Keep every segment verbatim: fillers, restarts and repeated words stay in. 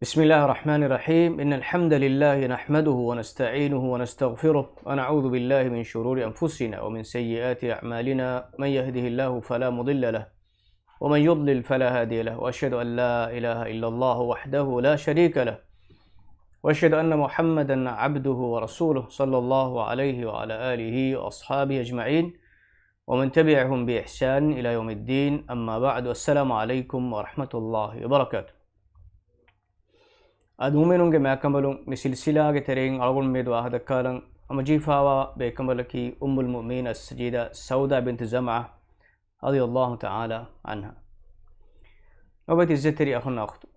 بسم الله الرحمن الرحيم. إن الحمد لله نحمده ونستعينه ونستغفره، ونعوذ بالله من شرور أنفسنا ومن سيئات أعمالنا. من يهده الله فلا مضل له، ومن يضلل فلا هادي له، وأشهد أن لا إله إلا الله وحده لا شريك له، وأشهد أن محمدا عبده ورسوله، صلى الله عليه وعلى آله وأصحابه أجمعين، ومن تبعهم بإحسان إلى يوم الدين. أما بعد، السلام عليكم ورحمة الله وبركاته. އަދި މުއުމިނުންގެ މާކަނބަލުން މި ސިލްސިލާގެ ތެރެއިން އަޅުގަނޑު މިއަދު ވާހަކަދައްކާލަން ހަމަޖެހިފައިވާ ބޭކަނބަލަކީ އުއްމުލް މުއުމިނީން އައްސައްޔިދާ ސައުދާ ބިންތު ޒަމްޢާ ރަޟިޔަﷲ ތަޢާލާ ޢަންހާ. ނުވަތަ ޢިއްޒަތްތެރި އަޚުންނާ އުޚްތުން،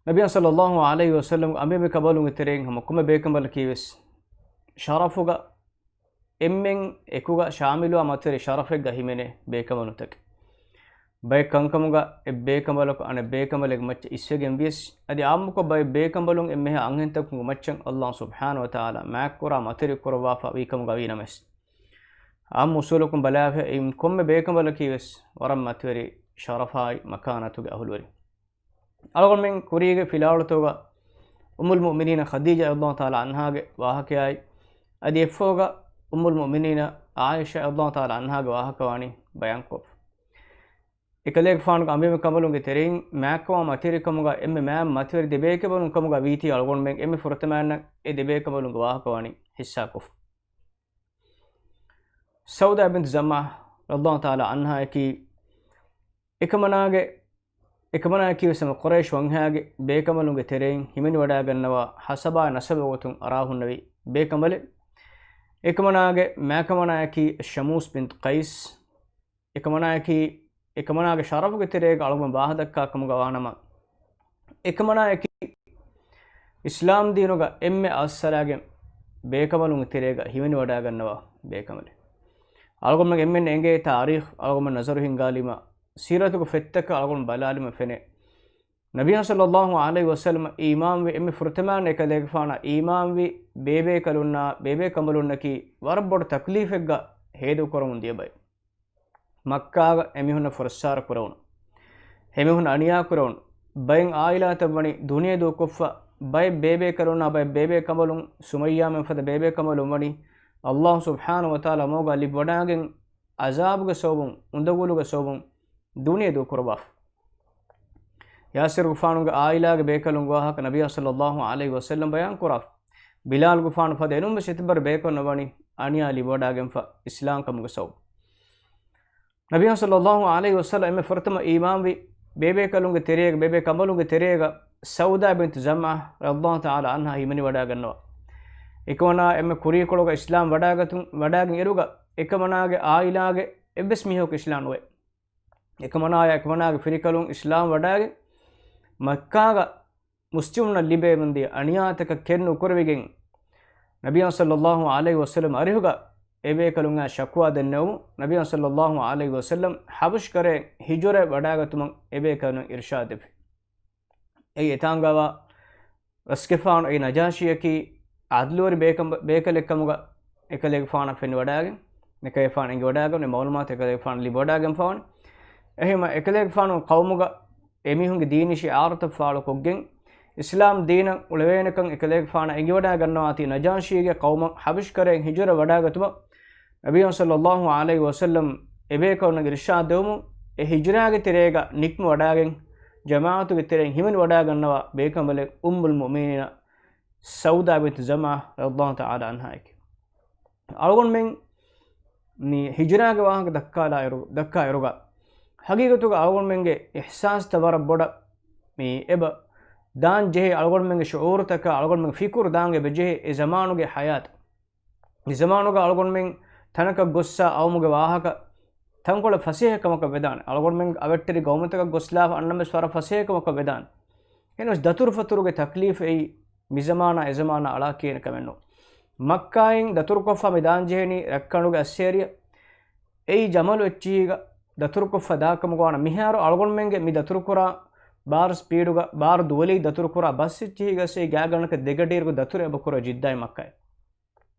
ނަބިއްޔާ ޞައްލަﷲ ޢަލައިހި ވަސައްލަމް އަނބިމެ ކަނބަލުންގެ ތެރެއިން ހަމަ ކޮންމެ ބޭކަނބަލަކީ ވެސް ޝަރަފުގަ އެންމެން އެކުގަ ޝާމިލުވާ މަތިވެރި ޝަރަފެއްގަ ހިމެނޭ ބޭކަނބަލުންތަކެއް. ބައެއް ކަންކަމުގަ އެއް ބޭކަނބަލަކު އަނެއް ބޭކަނބަލެއްގެ މައްޗަށް އިސްވެގެން ވިޔަސް، އަދި އާއްމުކޮށް ބައެއް ބޭކަނބަލުން އެންމެހާ އަންހެންތަކުންގެ މައްޗަށް ﷲ ސުބްޙާނަހޫ ވަތަޢާލާ މާތްކުރާ މަތިވެރި ކުރައްވާފަ ވީ ކަމުގަ ވީނަމަވެސް، އާއްމު އުސޫލަކުން ބަލާފަ އިން ކޮންމެ ބޭކަނބަލަކީ ވެސް ވަރަށް މަތިވެރި ޝަރަފާއި މަކާނާތުގެ އަހުލުވެރި. އަޅުގަނޑުމެން ކުރީގެ ފިލާވަޅުތަކުގަ އުއްމުލް މުއުމިނީނަ ޚަދީޖާ ރަޟިޔަﷲ ތަޢާލާ ޢަންހާގެ ވާހަކަޔާއި، އަދި އެއްފަހުގަ އުއްމުލް މުއުމިނީނަ ޢާއިޝާ ރަޟިޔަﷲ ތަޢާލާ ޢަންހާގެ ވާހަކަ ވާނީ ބަޔާންކޮށްފަ. އެކަލޭގެފާނުގެ އަނބިމެ ކަނބަލުންގެ ތެރެއިން މާތްކަމާ މަތިވެރިކަމުގަ އެންމެ މާތް މަތިވެރި ދެބޭކަނބަލުން ކަމުގަ ވީތީ އަޅުގަނޑުމެން އެންމެ ފުރަތަމައިންނަށް އެ ދެބޭކަނބަލުންގެ ވާހަކަ ވާނީ ޙިއްޞާކޮށްފަ. ސައުދާ ބިންތު ޒަމްޢާ ރަޟިޔަﷲ ތަޢާލާ ޢަންހާއަކީ އެކަމަނާގެ، އެކަމަނާއަކީ ވެސް ހަމަ ޤުރައިޝް ވަންހާގެ ބޭކަނބަލުންގެ ތެރެއިން ހިމެނިވަޑައިގަންނަވާ ހަސަބާ ނަސަބުގެ ގޮތުން އަރާ ހުންނެވި ބޭކަނބަލެއް. އެކަމަނާގެ މާކަމަނާއަކީ ޝަމޫސް ބިންތު ޤައިސް. އެކަމަނާއަކީ، އެކަމަނާގެ ޝަރަފުގެ ތެރޭގަ އަޅުގަނޑު ވާހަކަދައްކާ ކަމުގަ ވާނަމަ، އެކަމަނާއަކީ އިސްލާމް ދީނުގަ އެންމެ އައްސަރާގެން ބޭކަނބަލުންގެ ތެރޭގަ ހިމެނިވަޑައިގަންނަވާ ބޭކަނބަލެއް. އަޅުގަނޑުމެން އެންމެން އެނގޭ ތާރީޚް އަޅުގަނޑުމެން ނަޒަރު ހިންގާލީމަ، ސީރަތުގެ ފޮތްތަކަށް އަޅުގަނޑު ބަލާލީމަ ފެނޭ، ނަބިއްޔާ ޞައްލަﷲ ޢަލައިހި ވަސައްލަމަ އީމާންވި އެންމެ ފުރަތަމައިން އެކަލޭގެފާނާ އީމާންވި ބޭބޭކަލުންނާ ބޭބޭކަނބަލުންނަކީ ވަރަށް ބޮޑު ތަކްލީފެއްގަ ހޭދަކުރަމުން ދިޔަ ބައެއް. މައްކާގަ އެމީހުންނަށް ފުރައްސާރަ ކުރެވުނު، އެމީހުން އަނިޔާ ކުރެވުނު، ބައެއް ޢާއިލާތައް ވަނީ ދުނިޔެ ދޫކޮށްފަ، ބައެއް ބޭބޭކަލުންނާ ބައެއް ބޭބޭކަނބަލުން، ސުމައްޔާމެން ފަދަ ބޭބޭކަނބަލުން ވަނީ ﷲ ސުބްޙާނަހޫ ވަތަޢާލާ މަގުގަ ލިބިވަޑައިގެން ޢަޒާބުގެ ސަބަބުން، އުނދަގުލުގެ ސަބަބުން ދުނިޔެ ދޫކުރައްވާފަ. ޔާސިރުގެފާނުގެ ޢާއިލާގެ ބޭކަލުންގެ ވާހަކަ ނަބިއްޔާ ޞައްލަﷲ ޢަލައިހި ވަސައްލަމް ބަޔާން ކުރާފަ. ބިލާލުގެފާނު ފަދަ އެނޫންވެސް އެތިބަރު ބޭކަލުންނަށް ވަނީ އަނިޔާ ލިބިވަޑައިގެންފަ އިސްލާމް ކަމުގެ ސަބަބުން. ނަބިއްޔާ ޞައްލަﷲ ޢަލައިހި ވަސައްލަމް އެންމެ ފުރަތަމަ އީމާންވި ބޭބޭކަލުންގެ ތެރޭގަ، ބޭބޭ ކަނބަލުންގެ ތެރޭގަ ސައުދާ ބިންތު ޒަމްޢާ ރަޟިޔަﷲ ތަޢާލާ ޢަންހާ ހިމެނިވަޑައިގަންނަވާ. އެކަމަނާ އެންމެ ކުރީކޮޅުގަ އިސްލާމް ވަޑައިގަތުން، ވަޑައިގެން އިރުގަ އެކަމަނާގެ ޢާއިލާގެ އެއްވެސް މީހަކު އިސްލާމް ނުވޭ. އެކަމަނާޔާ އެކަމަނާގެ ފިރިކަލުން އިސްލާމް ވަޑައިގެން، މައްކާގަ މުސްލިމުންނަށް ލިބެމުންދިޔަ އަނިޔާތަކަށް ކެތްނުކުރެވިގެން، ނަބިއްޔާ ޞައްލަﷲ ޢަލައިހި ވަސައްލަމް އަރިހުގަ އެބޭކަލުންނާ ޝަކުވާ ދެންނެވުމުން، ނަބިއްޔާ ޞައްލަﷲ ޢަލައިހި ވަސައްލަމް ޙަބަޝް ކަރައިން ހިޖުރަ ވަޑައިގަތުމަށް އެބޭކަލުންނަށް އިރުޝާދު ދެއްވި. އެއީ އެތާނގަވާ ރަސްގެފާނު އެއީ ނަޖާޝީއަކީ ޢަދުލުވެރި ބޭކަނބ-، ބޭކަލެއްކަމުގަ އެކަލޭގެފާނަށް ފެނިވަޑައިގެން، އެކަލޭގެފާނަށް އެނގިވަޑައިގެން، އެ މަޢުލޫމާތު އެކަލޭގެފާނަށް ލިބިވަޑައިގެންފަވަނީ. އެހެންވީމަ އެކަލޭގެފާނު ޤައުމުގަ އެމީހުންގެ ދީނީ ޝިޢާރުތައް ފާޅުކޮށްގެން، އިސްލާމް ދީނަށް އުޅެވޭނެކަން އެކަލޭގެފާނަށް އެނގިވަޑައިގަންނަވާތީ ނަޖާޝީގެ ޤައުމަށް ޙަބަޝް ކަރައިން ހިޖުރަ ވަޑައިގަތުމަށް ނަބިއްޔާ ޞައްލަﷲ ޢަލައިހި ވަސައްލަމް އެބޭކަލުންނަށް އިރުޝާދު ދެވުމުން، އެ ހިޖުރާގެ ތެރޭގަ ނިކުމެވަޑައިގެން، ޖަމާޢަތުގެ ތެރެއިން ހިމެނިވަޑައިގަންނަވާ ބޭކަނބަލެއް އުއްމުލް މުއުމިނީނަ ސައުދާ ބިންތު ޒަމްޢާ ރަޟިޔަﷲ ތަޢާލާ ޢަންހާއެކެވެ. އަޅުގަނޑުމެން މި ހިޖުރާގެ ވާހަކަ ދައްކާލާއިރު، ދައްކާއިރުގަ، ޙަޤީޤަތުގަ އަޅުގަނޑުމެންގެ އިޙްސާސްތައް ވަރަށް ބޮޑަށް މި އެބަ ދާން ޖެހޭ، އަޅުގަނޑުމެންގެ ޝުޢޫރުތަކަށް އަޅުގަނޑުމެން ފިކުރު ދާން އެބަ ޖެހޭ އެ ޒަމާނުގެ ޙަޔާތު. މި ޒަމާނުގަ އަޅުގަނޑުމެން ތަނަކަށް ގޮއްސާ އައުމުގެ ވާހަކަ ތަންކޮޅެއް ފަސޭހަކަމަކަށް ވެދާނެ. އަޅުގަނޑުމެން އަވެއްޓެރި ގައުމުތަކަށް ގޮސްލާފަ އަންނަމެސް ވަރަށް ފަސޭހަކަމަކަށް ވެދާނެ. އެހެނަސް ދަތުރުފަތުރުގެ ތަކްލީފް އެއީ މި ޒަމާނާ އެ ޒަމާނާ އަޅާ ކިޔޭނެ ކަމެއް ނޫން. މައްކާއިން ދަތުރުކޮށްފަ މި ދާން ޖެހެނީ ރައްކަނޑުގެ އައްސޭރިއަށް. އެއީ ޖަމަލު އެއްޗިހީގަ ދަތުރުކޮށްފަ ދާކަމުގަވާނަ މިހާރު އަޅުގަނޑުމެންގެ މި ދަތުރުކުރާ ބާރު ސްޕީޑުގަ ބާރު ދުވަލީ ދަތުރުކުރާ ބަސް އެއްޗިހީގަސް އެއީ ގާތްގަނޑަކަށް ދެގަޑިއިރަކު ދަތުރު އެބަކުރޭ ޖިއްދާއިން މައްކާއިން.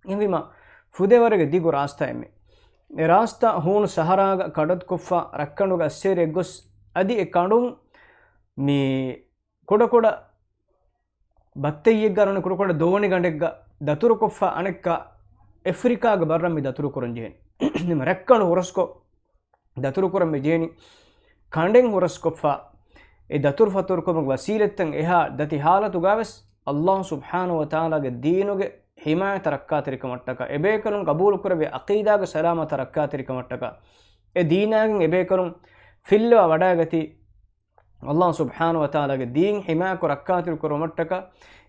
އެހެންވީމަ، ފުދޭވަރެއްގެ ދިގު ރާސްތާއެއްމެ. އެ ރާސްތާ ހޫނު ސަހަރާގަ ކަޑައްކޮށްފަ ރައްކަނޑުގެ އައްސޭރިއަށް ގޮސް، އަދި އެ ކަނޑުން މި ކުޑަކުޑަ ބައްތެއްޔެއްގަ ނޫނީ ކުޑަކުޑަ ދޯނިގަނޑެއްގަ ދަތުރުކޮށްފަ އަނެއްކާ އެފްރިކާގެ ބައްރަށް މި ދަތުރުކުރަން ޖެހެނީ. ނިމަ ރައްކަނު ހުރަސްކޮށް ދަތުރުކުރަން މި ޖެހެނީ. ކަނޑެއް ހުރަސްކޮށްފަ އެ ދަތުރުފަތުރުކުރުމުގެ ވަސީލަތްތައް އެހާ ދަތި ހާލަތުގަވެސް ﷲ ސުބްޙާނަހޫ ވަތަޢާލާގެ ދީނުގެ ޙިމާޔަތަށް ރައްކާތެރިކަމަށްޓަކާ، އެބޭކަލުން ގަބޫލުކުރެއްވި ޢަޤީދާގެ ސަލާމަތަށް ރައްކާތެރިކަމަށްޓަކާ، އެ ދީނާގެން އެބޭކަލުން ފިއްލަވާ ވަޑާގަތީ، ﷲ ސުބްޙާނަހޫ ވަތަޢާލާގެ ދީން ޙިމާޔަތްކޮށް ރައްކާތެރިކުރުމަށްޓަކާ،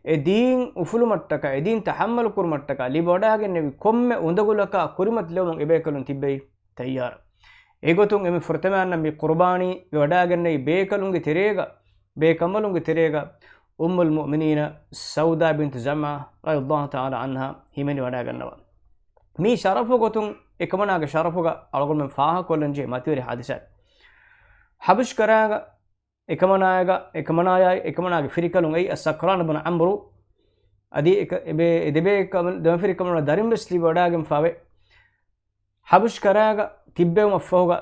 އެ ދީން އުފުލުމަށްޓަކާ، އެ ދީން ތަޙައްމަލު ކުރުމަށްޓަކާ ލިބިވަޑާގެންނެވި ކޮންމެ އުނދަގުލަކާ ކުރިމަތިލެވުމަށް އެބޭކަލުން ތިއްބެވި ތައްޔާރު. އެގޮތުން އެންމެ ފުރަތަމަ އަންނަ މި ޤުރުބާނީ ވެވަޑާގެންނެވި ބޭކަލުންގެ ތެރޭގަ، ބޭކަނބަލުންގެ ތެރޭގަ އުއްމުލް މުއުމިނީނަ ސައުދާ ބިންތު ޒަމްޢާ ރަޟިޔަﷲ ތަޢާލާ ޢަންހާ ހިމެނިވަޑާގަންނަވާ. މީ ޝަރަފު ގޮތުން އެކަމަނާގެ ޝަރަފުގަ އަޅުގަނޑުމެން ފާހަގަކޮށްލަންޖެހޭ މަތިވެރި ޙާދިސާ. ޙަބަޝްކަރާގަ އެކަމަނާޔަގަ، އެކަމަނާޔާއި އެކަމަނާގެ ފިރިކަލުން އެއީ އައްސަކްރާން ބުނު ޢަމްރު. އަދި އެ ދެބޭ، އެ ދެބޭ ކަމަން، ދެމަފިރިކަމަން ދަރިން ވެސް ލިބިވަޑާގެންފާވޭ. ޙަބަޝްކަރާގަ ތިއްބެވުމަށްފަހުގަ،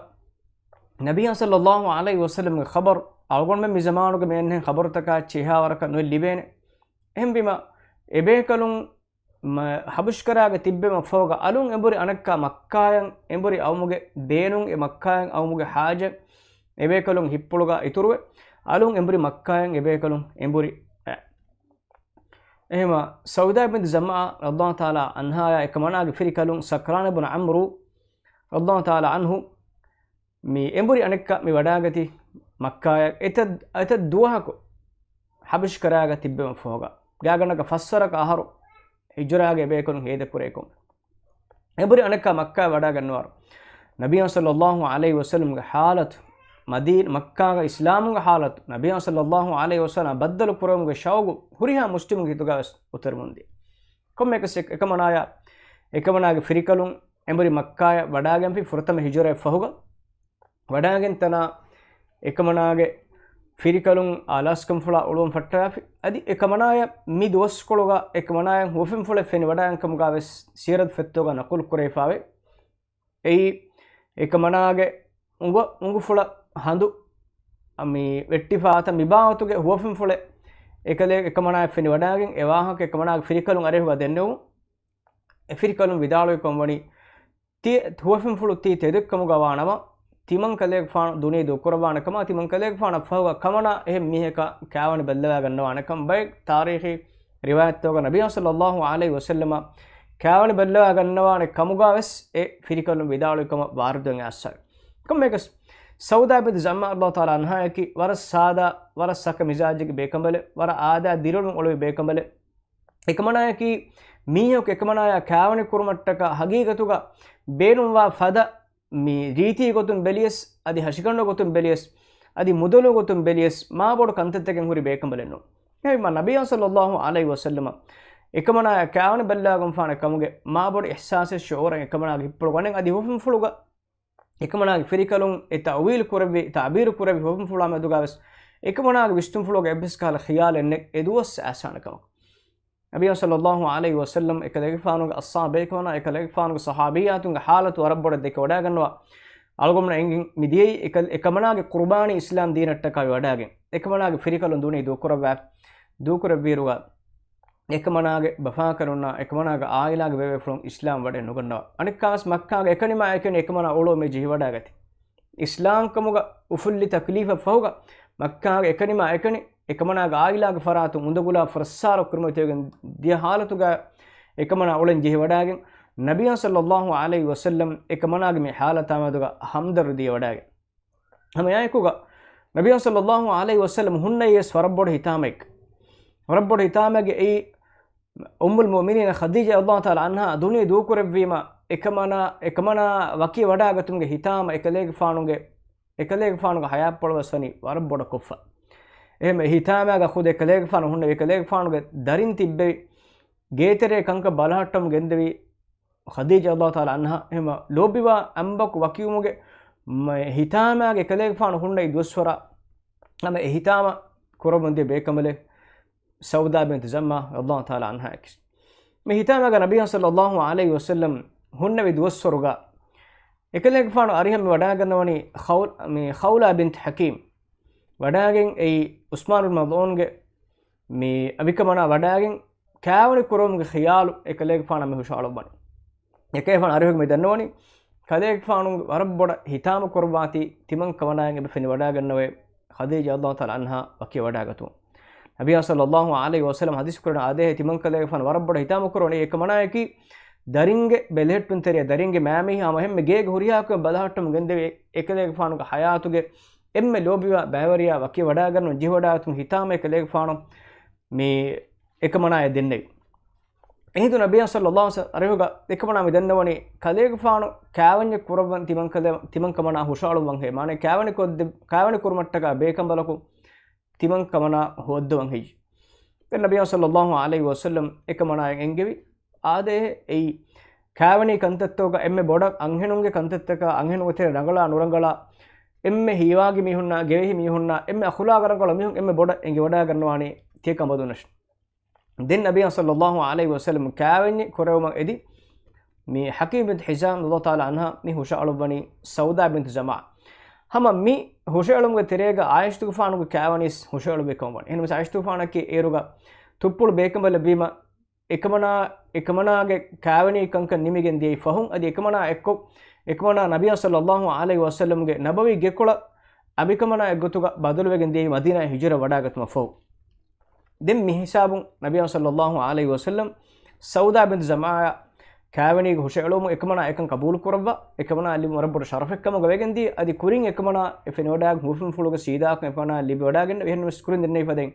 ނަބިއްޔާ ޞައްލަﷲ ޢަލައިހި ވަސައްލަމްގެ ޚަބަރު އަޅުގަނޑުމެން މި ޒަމާނުގަ މި އެންހެން ޚަބަރުތަކާ އެއްޗެއް އެހާވަރަކަށް ނުއެއް ލިބޭނެ. އެހެންވީމަ، އެބޭކަލުން މަ-، ޙަބަޝްކަރާގަ ތިއްބެވުމަށްފަހުގަ އަލުން އެނބުރި އަނެއްކާ މައްކާޔަށް އެނބުރި އައުމުގެ ބޭނުން، އެ މައްކާޔަށް އައުމުގެ ޙާޖަތް އެބޭކަލުން ހިއްޕުޅުގަ އިތުރުވެ، އަލުން އެނބުރި މައްކާޔަށް އެބޭކަލުން އެނބުރި އެ. އެހެމަ ސައުދާ ބިންތު ޒަމްޢާ ރަޟިޔަﷲ ތަޢާލާ ޢަންހާޔާ އެކަމަނާގެ ފިރިކަލުން ޞަކްރާން ބުނު ޢަމްރު ރަޟިޔަﷲ ތަޢާލާ ޢަންހު މި އެނބުރި އަނެއްކާ މި ވަޑާގަތީ މައްކާޔަށް އެތައް، އެތައް ދުވަހަކު ޙަބަޝްކަރާގަ ތިއްބެވުމަށްފަހުގަ. ގާތްގަނޑަކަށް ފަސްވަރަކަށް އަހަރު ހިޖުރާގެ އެބޭކަލުން ހޭދަކުރޭކަން. އެނބުރި އަނެއްކާ މައްކާ ވަޑާގަންނަވާރު، ނަބިއްޔާ ޞައްލަﷲ ޢަލައިހި ވަސައްލަމްގެ ޙާލަތު، މަދީ-، މައްކާގަ އިސްލާމުގެ ޙާލަތު، ނަބިއްޔާ ޞައްލަﷲ ޢަލައިހި ވަސައްލަމް ބައްދަލު ކުރެވުމުގެ ޝައުގު ހުރިހާ މުސްލިމުގެ ހިތުގަވެސް އުތުރެމުންދިޔަ. ކޮންމެއަކަސް އެ-، އެކަމަނާޔާ، އެކަމަނާގެ ފިރިކަލުން އެނބުރި މައްކާޔަށް ވަޑާގެންފި ފުރަތަމަ ހިޖުރައަށް ފަހުގަ، ވަޑާގެން ތަނާ އެކަމަނާގެ ފިރިކަލުން އާލާސްކަންފުޅާ އުޅުވަން ފައްޓަވާފި. އަދި އެކަމަނާޔަށް މި ދުވަސްކޮޅުގަ އެކަމަނާޔަށް ހުވަފެންފުޅެއް ފެނިވަޑާގެންކަމުގަ ވެސް ސީރަތު ފޮތްތަކުގަ ނަޤުލު ކުރެވިފާވޭ. އެއީ އެކަމަނާގެ އުނގަ-، އުނގުފުޅަށް ހަނދު މި ވެއްޓިފާތަ މި ބާވަތުގެ ހުވަފެންފުޅެއް އެކަލޭ-، އެކަމަނާޔަށް ފެނިވަޑާގެން އެ ވާހަކަ އެކަމަނާގެ ފިރިކަލުން އަރިހުގަ ދެންނެވުން. އެ ފިރިކަލުން ވިދާޅުވިކަން ވަނީ، ތި ހުވަފެންފުޅު ތީ ތެދެއްކަމުގަ ވާނަމަ، ތިމަން ކަލޭގެފާނު ދުނިޔެ ދޫކުރައްވާނެ ކަމާ، ތިމަން ކަލޭގެފާނަށް ފަހުގަ ކަމަނާ އެހެން މީހަކާ ކާވަނި ބައްލަވާގަންނަވާނެ ކަމަށް ބައެއް ތާރީޚީ ރިވާޔަތްތަކުގަ ނަބިއްޔާ ޞައްލަﷲ ޢަލައިހި ވަސައްލަމަށް ކާވަނި ބައްލަވާގަންނަވާނެ ކަމުގަ ވެސް އެ ފިރިކަލުން ވިދާޅުވި ކަމަށް ވާރިދުވެގެން އައްސަވި. ކޮންމެއަކަސް ސައުދާ ބިންތު ޒަމްޢާ ރަޟިޔަﷲ ތަޢާލާ ޢަންހާއަކީ ވަރަށް ސާދާ، ވަރަށް ސަކަ މިޒާޖެއްގެ ބޭކަނބަލެއް، ވަރަށް އާދައާ ދިރިއުޅުން އުޅެވި ބޭކަނބަލެއް. އެކަމަނާޔަކީ މީހަކު އެކަމަނާޔާ ކާވަނި ކުރުމަށްޓަކާ ހަގީގަތުގަ ބޭނުންވާ ފަދަ މި ރީތީ ގޮތުން ބެލިޔަސް، އަދި ހަށިގަނޑު ގޮތުން ބެލިޔަސް، އަދި މުދަލު ގޮތުން ބެލިޔަސް، މާބޮޑު ކަންތައްތަކެއް ހުރި ބޭކަނބަލެއް ނޫން. އެހެންވީމަ ނަބިއްޔާ ޞައްލަﷲ ޢަލައިހި ވަސައްލަމަ އެކަމަނާޔާ ކާވަނި ބައްލަވާގެންފާނެ ކަމުގެ މާބޮޑު އިޙްސާސެއް ޝުޢޫރެއް އެކަމަނާގެ ހިއްޕުޅު ވަނެ އަދި ހުވަފެންފުޅުގަ އެކަމަނާގެ ފިރިކަލުން އެ ތައުވީލު ކުރެއްވި، ތަޢުބީރު ކުރެއްވި ހުވަފެންފުޅާ މެދުގަވެސް އެކަމަނާގެ ވިސްނުންފުޅުގަ އެއްވެސް ކަހަލަ ޚިޔާލެއް ނެތް އެ ދުވަސް އައިސާނެ ކަމަކު. ނަބިއްޔާ ޞައްލަﷲ ޢަލައިހި ވަސައްލަމް އެކަލޭގެފާނުގެ އަޞްޙާބޭކަމަނާ، އެކަލޭގެފާނުގެ ޞަޙާބިއްޔާތުންގެ ޙާލަތު ވަރަށް ބޮޑަށް ދެކެވަޑާގަންނަވާ. އަޅުގަނޑުމެން އެނގިން މިދިޔައީ އެކަ-، އެކަމަނާގެ ޤުރުބާނީ އިސްލާމް ދީނަށްޓަކާ ވަޑާގެން. އެކަމަނާގެ ފިރިކަލުން ދުނިޔެ ދޫކުރައްވާ، ދޫކުރެއްވިއިރުގަ އެކަމަނާގެ ބަފާކަނުންނާ، އެކަމަނާގެ ޢާއިލާގެ ބޭބޭފުޅުން އިސްލާމް ވަޑައެއް ނުގަންނަވާ. އަނެއްކާވެސް މައްކާގެ އެކަނިމާ އެކަނި އެކަމަނާ އުޅުވަމޭ ޖެހިވަޑާގަތީ. އިސްލާމްކަމުގަ އުފުއްލި ތަކްލީފަށް ފަހުގަ މައްކާގެ އެކަނިމާ އެކަނި އެކަމަނާގެ ޢާއިލާގެ ފަރާތުން އުނދަގުލާ ފުރައްސާރަ ކުރިމަތިވެގެން ދިޔަ ޙާލަތުގަ އެކަމަނާ އުޅެން ޖެހިވަޑާގެން، ނަބިއްޔާ ޞައްލަﷲ ޢަލައިހި ވަސައްލަމް އެކަމަނާގެ މި ޙާލަތާ މެދުގަ ހަމްދަރުދީ ވަޑާގެން. ހަމައެއާއެކުގަ ނަބިއްޔާ ޞައްލަﷲ ޢަލައިހި ވަސައްލަމް ހުންނައީވެސް ވަރަށް ބޮޑު ހިތާމައެއް. ވަރަށް ބޮޑު ހިތާމައެއްގެ އެއީ އުއްމުލް މުއުމިނީނަ ޚަދީޖާ ރަޟިޔަﷲ ތަޢާލާ ޢަންހާ ދުނިޔެ ދޫކުރެއްވީމަ، އެކަމަނާ، އެކަމަނާ ވަކި ވަޑާގަތުމުގެ ހިތާމަ އެކަލޭގެފާނުގެ، އެކަލޭގެފާނުގެ ޙަޔާތްޕުޅަށް ވެސް ވަނީ ވަރަށް ބޮޑަށް ކޮށްފަ. އެހެން އެ ހިތާމައިގަ ޚުދު އެކަލޭގެފާނު ހުންނެވި، އެކަލޭގެފާނުގެ ދަރިން ތިއްބެވި، ގޭތެރޭ ކަންކަން ބަލަހައްޓަމުން ގެންދެވި ޚަދީޖާ ރަޟިޔަﷲ ތަޢާލާ ޢަންހާ. އެހެން ލޯބިވާ އަނބަކު ވަކިވުމުގެ މަ-، ހިތާމައިގަ އެކަލޭގެފާނު ހުންނަ އެ ދުވަސްވަރާ ހަމަ އެ ހިތާމަ ކުރަމުންދިޔަ ބޭކަނބަލެއް ސައުދާ ބިންތު ޒަމްޢާ ރަޟިޔަﷲ ތަޢާލާ ޢަންހާއަކީ. މި ހިތާމައިގަ ނަބިއްޔާ ޞައްލަﷲ ޢަލައިހި ވަސައްލަމް ހުންނެވި ދުވަސްވަރުގަ އެކަލޭގެފާނު އަރިހަށް މި ވަޑާގަންނަވަނީ ޚައުލް-، މި ޚައުލާ ބިންތު ޙަކީމް. ވަޑާގެން އެއީ ޢުސްމާނު ބިން މަޒްޢޫންގެ މި އަނބިކަމަނާ ވަޑާގެން ކާވެނި ކުރުމުގެ ޚިޔާލު އެކަލޭގެފާނަށް މި ހުށައަޅުއްވަނީ. އެކަލޭގެފާނު އަރިހުގަ މި ދަންނަވަނީ، ކަލޭގެފާނު ވަރަށް ބޮޑަށް ހިތާމަ ކުރައްވާތީ ތިމަން ކަމަނާއަށް އެބަ ފެނިވަޑާގަންނަވައި، ޚަދީޖާ ރަޟިޔަﷲ ތަޢާލާ ޢަންހާ ވަކިވެވަޑާގަތުމުން. ނަބިއްޔާ ޞައްލަﷲ ޢަލައިހި ވަސައްލަމަ ޙަދީޘް ކުރަން އާދޭ، ތިމަން ކަލޭގެފާނު ވަރަށް ބޮޑަށް ހިތާމަ ކުރަނީ. އެކަމަނާއަކީ ދަރިންގެ ބެލެހެއްޓުންތެރިޔާ، ދަރިންގެ މައިމީހާ ހަމަ އެންމެ ގޭގެ ހުރިހާ ކަމެއް ބަލަހައްޓަމުން ގެންދެވި އެކަލޭގެފާނުގެ ޙަޔާތުގެ އެންމެ ލޯބިވާ ބައިވެރިޔާ ވަކިވެވަޑާގަންނަވަން ޖެހިވަޑާގަތުމުގެ ހިތާމަ އެކަލޭގެފާނު މި އެކަމަނާއަށް ދެންނެވި. އެހިނދު ނަބިއްޔާ ޞައްލަﷲ ޢަލައިހި ވަސައްލަމަ އަރިހުގަ އެކަމަނާ މި ދަންނަވަނީ، ކަލޭގެފާނު ކާވެންޏެއް ކުރައްވަން ތިމަން ކަލޭ-، ތިމަން ކަމަނާ ހުށައަޅުއްވަން ހޭ. މާނަ ކާވެނި ކޮށްދެ-، ކާވެނި ކުރުމަށްޓަކާ ބޭކަނބަލަކު ތިމަން ކަމަނާ ހޯއްދަވަން ހެއްޔެވެ؟ ދެން ނަބިއްޔާ ޞައްލަﷲ ޢަލައިހި ވަސައްލަމަ އެކަމަނާއަށް އެންގެވި، އާދޭ، އެއީ ކާވެނީ ކަންތައްތަކުގަ އެންމެ ބޮޑަށް އަންހެނުންގެ ކަންތައްތަކާ، އަންހެނުންގެ ތެރެއަށް ރަނގަޅާ ނުރަނގަޅާ، އެންމެ ހީވާގި މީހުންނާ، ގެވެހި މީހުންނާ، އެންމެ އަޚުލާގަށް ރަނގަޅު މީހުން އެންމެ ބޮޑަށް އެނގިވަޑާގަންނަވާނީ ތިޔަ ކަނބަދުންނަށް. ދެން ނަބިއްޔާ ޞައްލަﷲ ޢަލައިހި ވަސައްލަމަ ކާވެންޏެއް ކުރެވުމަށް އެދި، މި ޙަކީމް ބިން ޙިޒާމް ރަޟިޔަﷲ ތަޢާލާ ޢަންހާ މި ހުށައަޅުއްވަނީ ސައުދާ ބިންތު ޒަމްޢާ. ހަމަ މި ހުށައެޅުމުގެ ތެރޭގަ ޢާއިޝަތުގެފާނުގެ ކާވެނީސް ހުށައެޅުއްވި ކަމަށް ވަނީ. އެހެންވެސް ޢާއިޝަތުގެފާނަކީ އޭރުގަ ތުއްޕުޅު ބޭކަނބަލެއްވީމަ، އެކަމަނާ، އެކަމަނާގެ ކާވެނީ ކަންކަން ނިމިގެން ދިޔައީ ފަހުން، އަދި އެކަމަނާ އެއްކޮށް، އެކަމަނާ ނަބިއްޔާ ޞައްލަﷲ ޢަލައިހި ވަސައްލަމަގެ ނަބަވީ ގެކޮޅަށް އަނބިކަމަނާ އެއްގޮތުގަ ބަދަލުވެގެން ދިޔައީ މަދީނާއަށް ހިޖުރަ ވަޑާގަތުމަށް ފަހު. ދެން މި ހިސާބުން ނަބިއްޔާ ޞައްލަﷲ ޢަލައިހި ވަސައްލަމަ ސައުދާ ބިންތު ޒަމްޢާއަށް ކާވެނީގެ ހުށައެޅުމުން އެކަމަނާ އެކަން ޤަބޫލު ކުރައްވާ، އެކަމަނާ ލިބުން ވަރަށް ބޮޑު ޝަރަފެއް ކަމުގަ ވެގެން ދިޔަ، އަދި ކުރިން އެކަމަނާ އެ ފެނިވަޑާގެން ހުވަފެންފުޅުގެ ސީދާކަން އެކަމަނާ ލިބިވަޑާގެން އެހެންވެސް ކުރިން ދެންނެވި ފަދައިން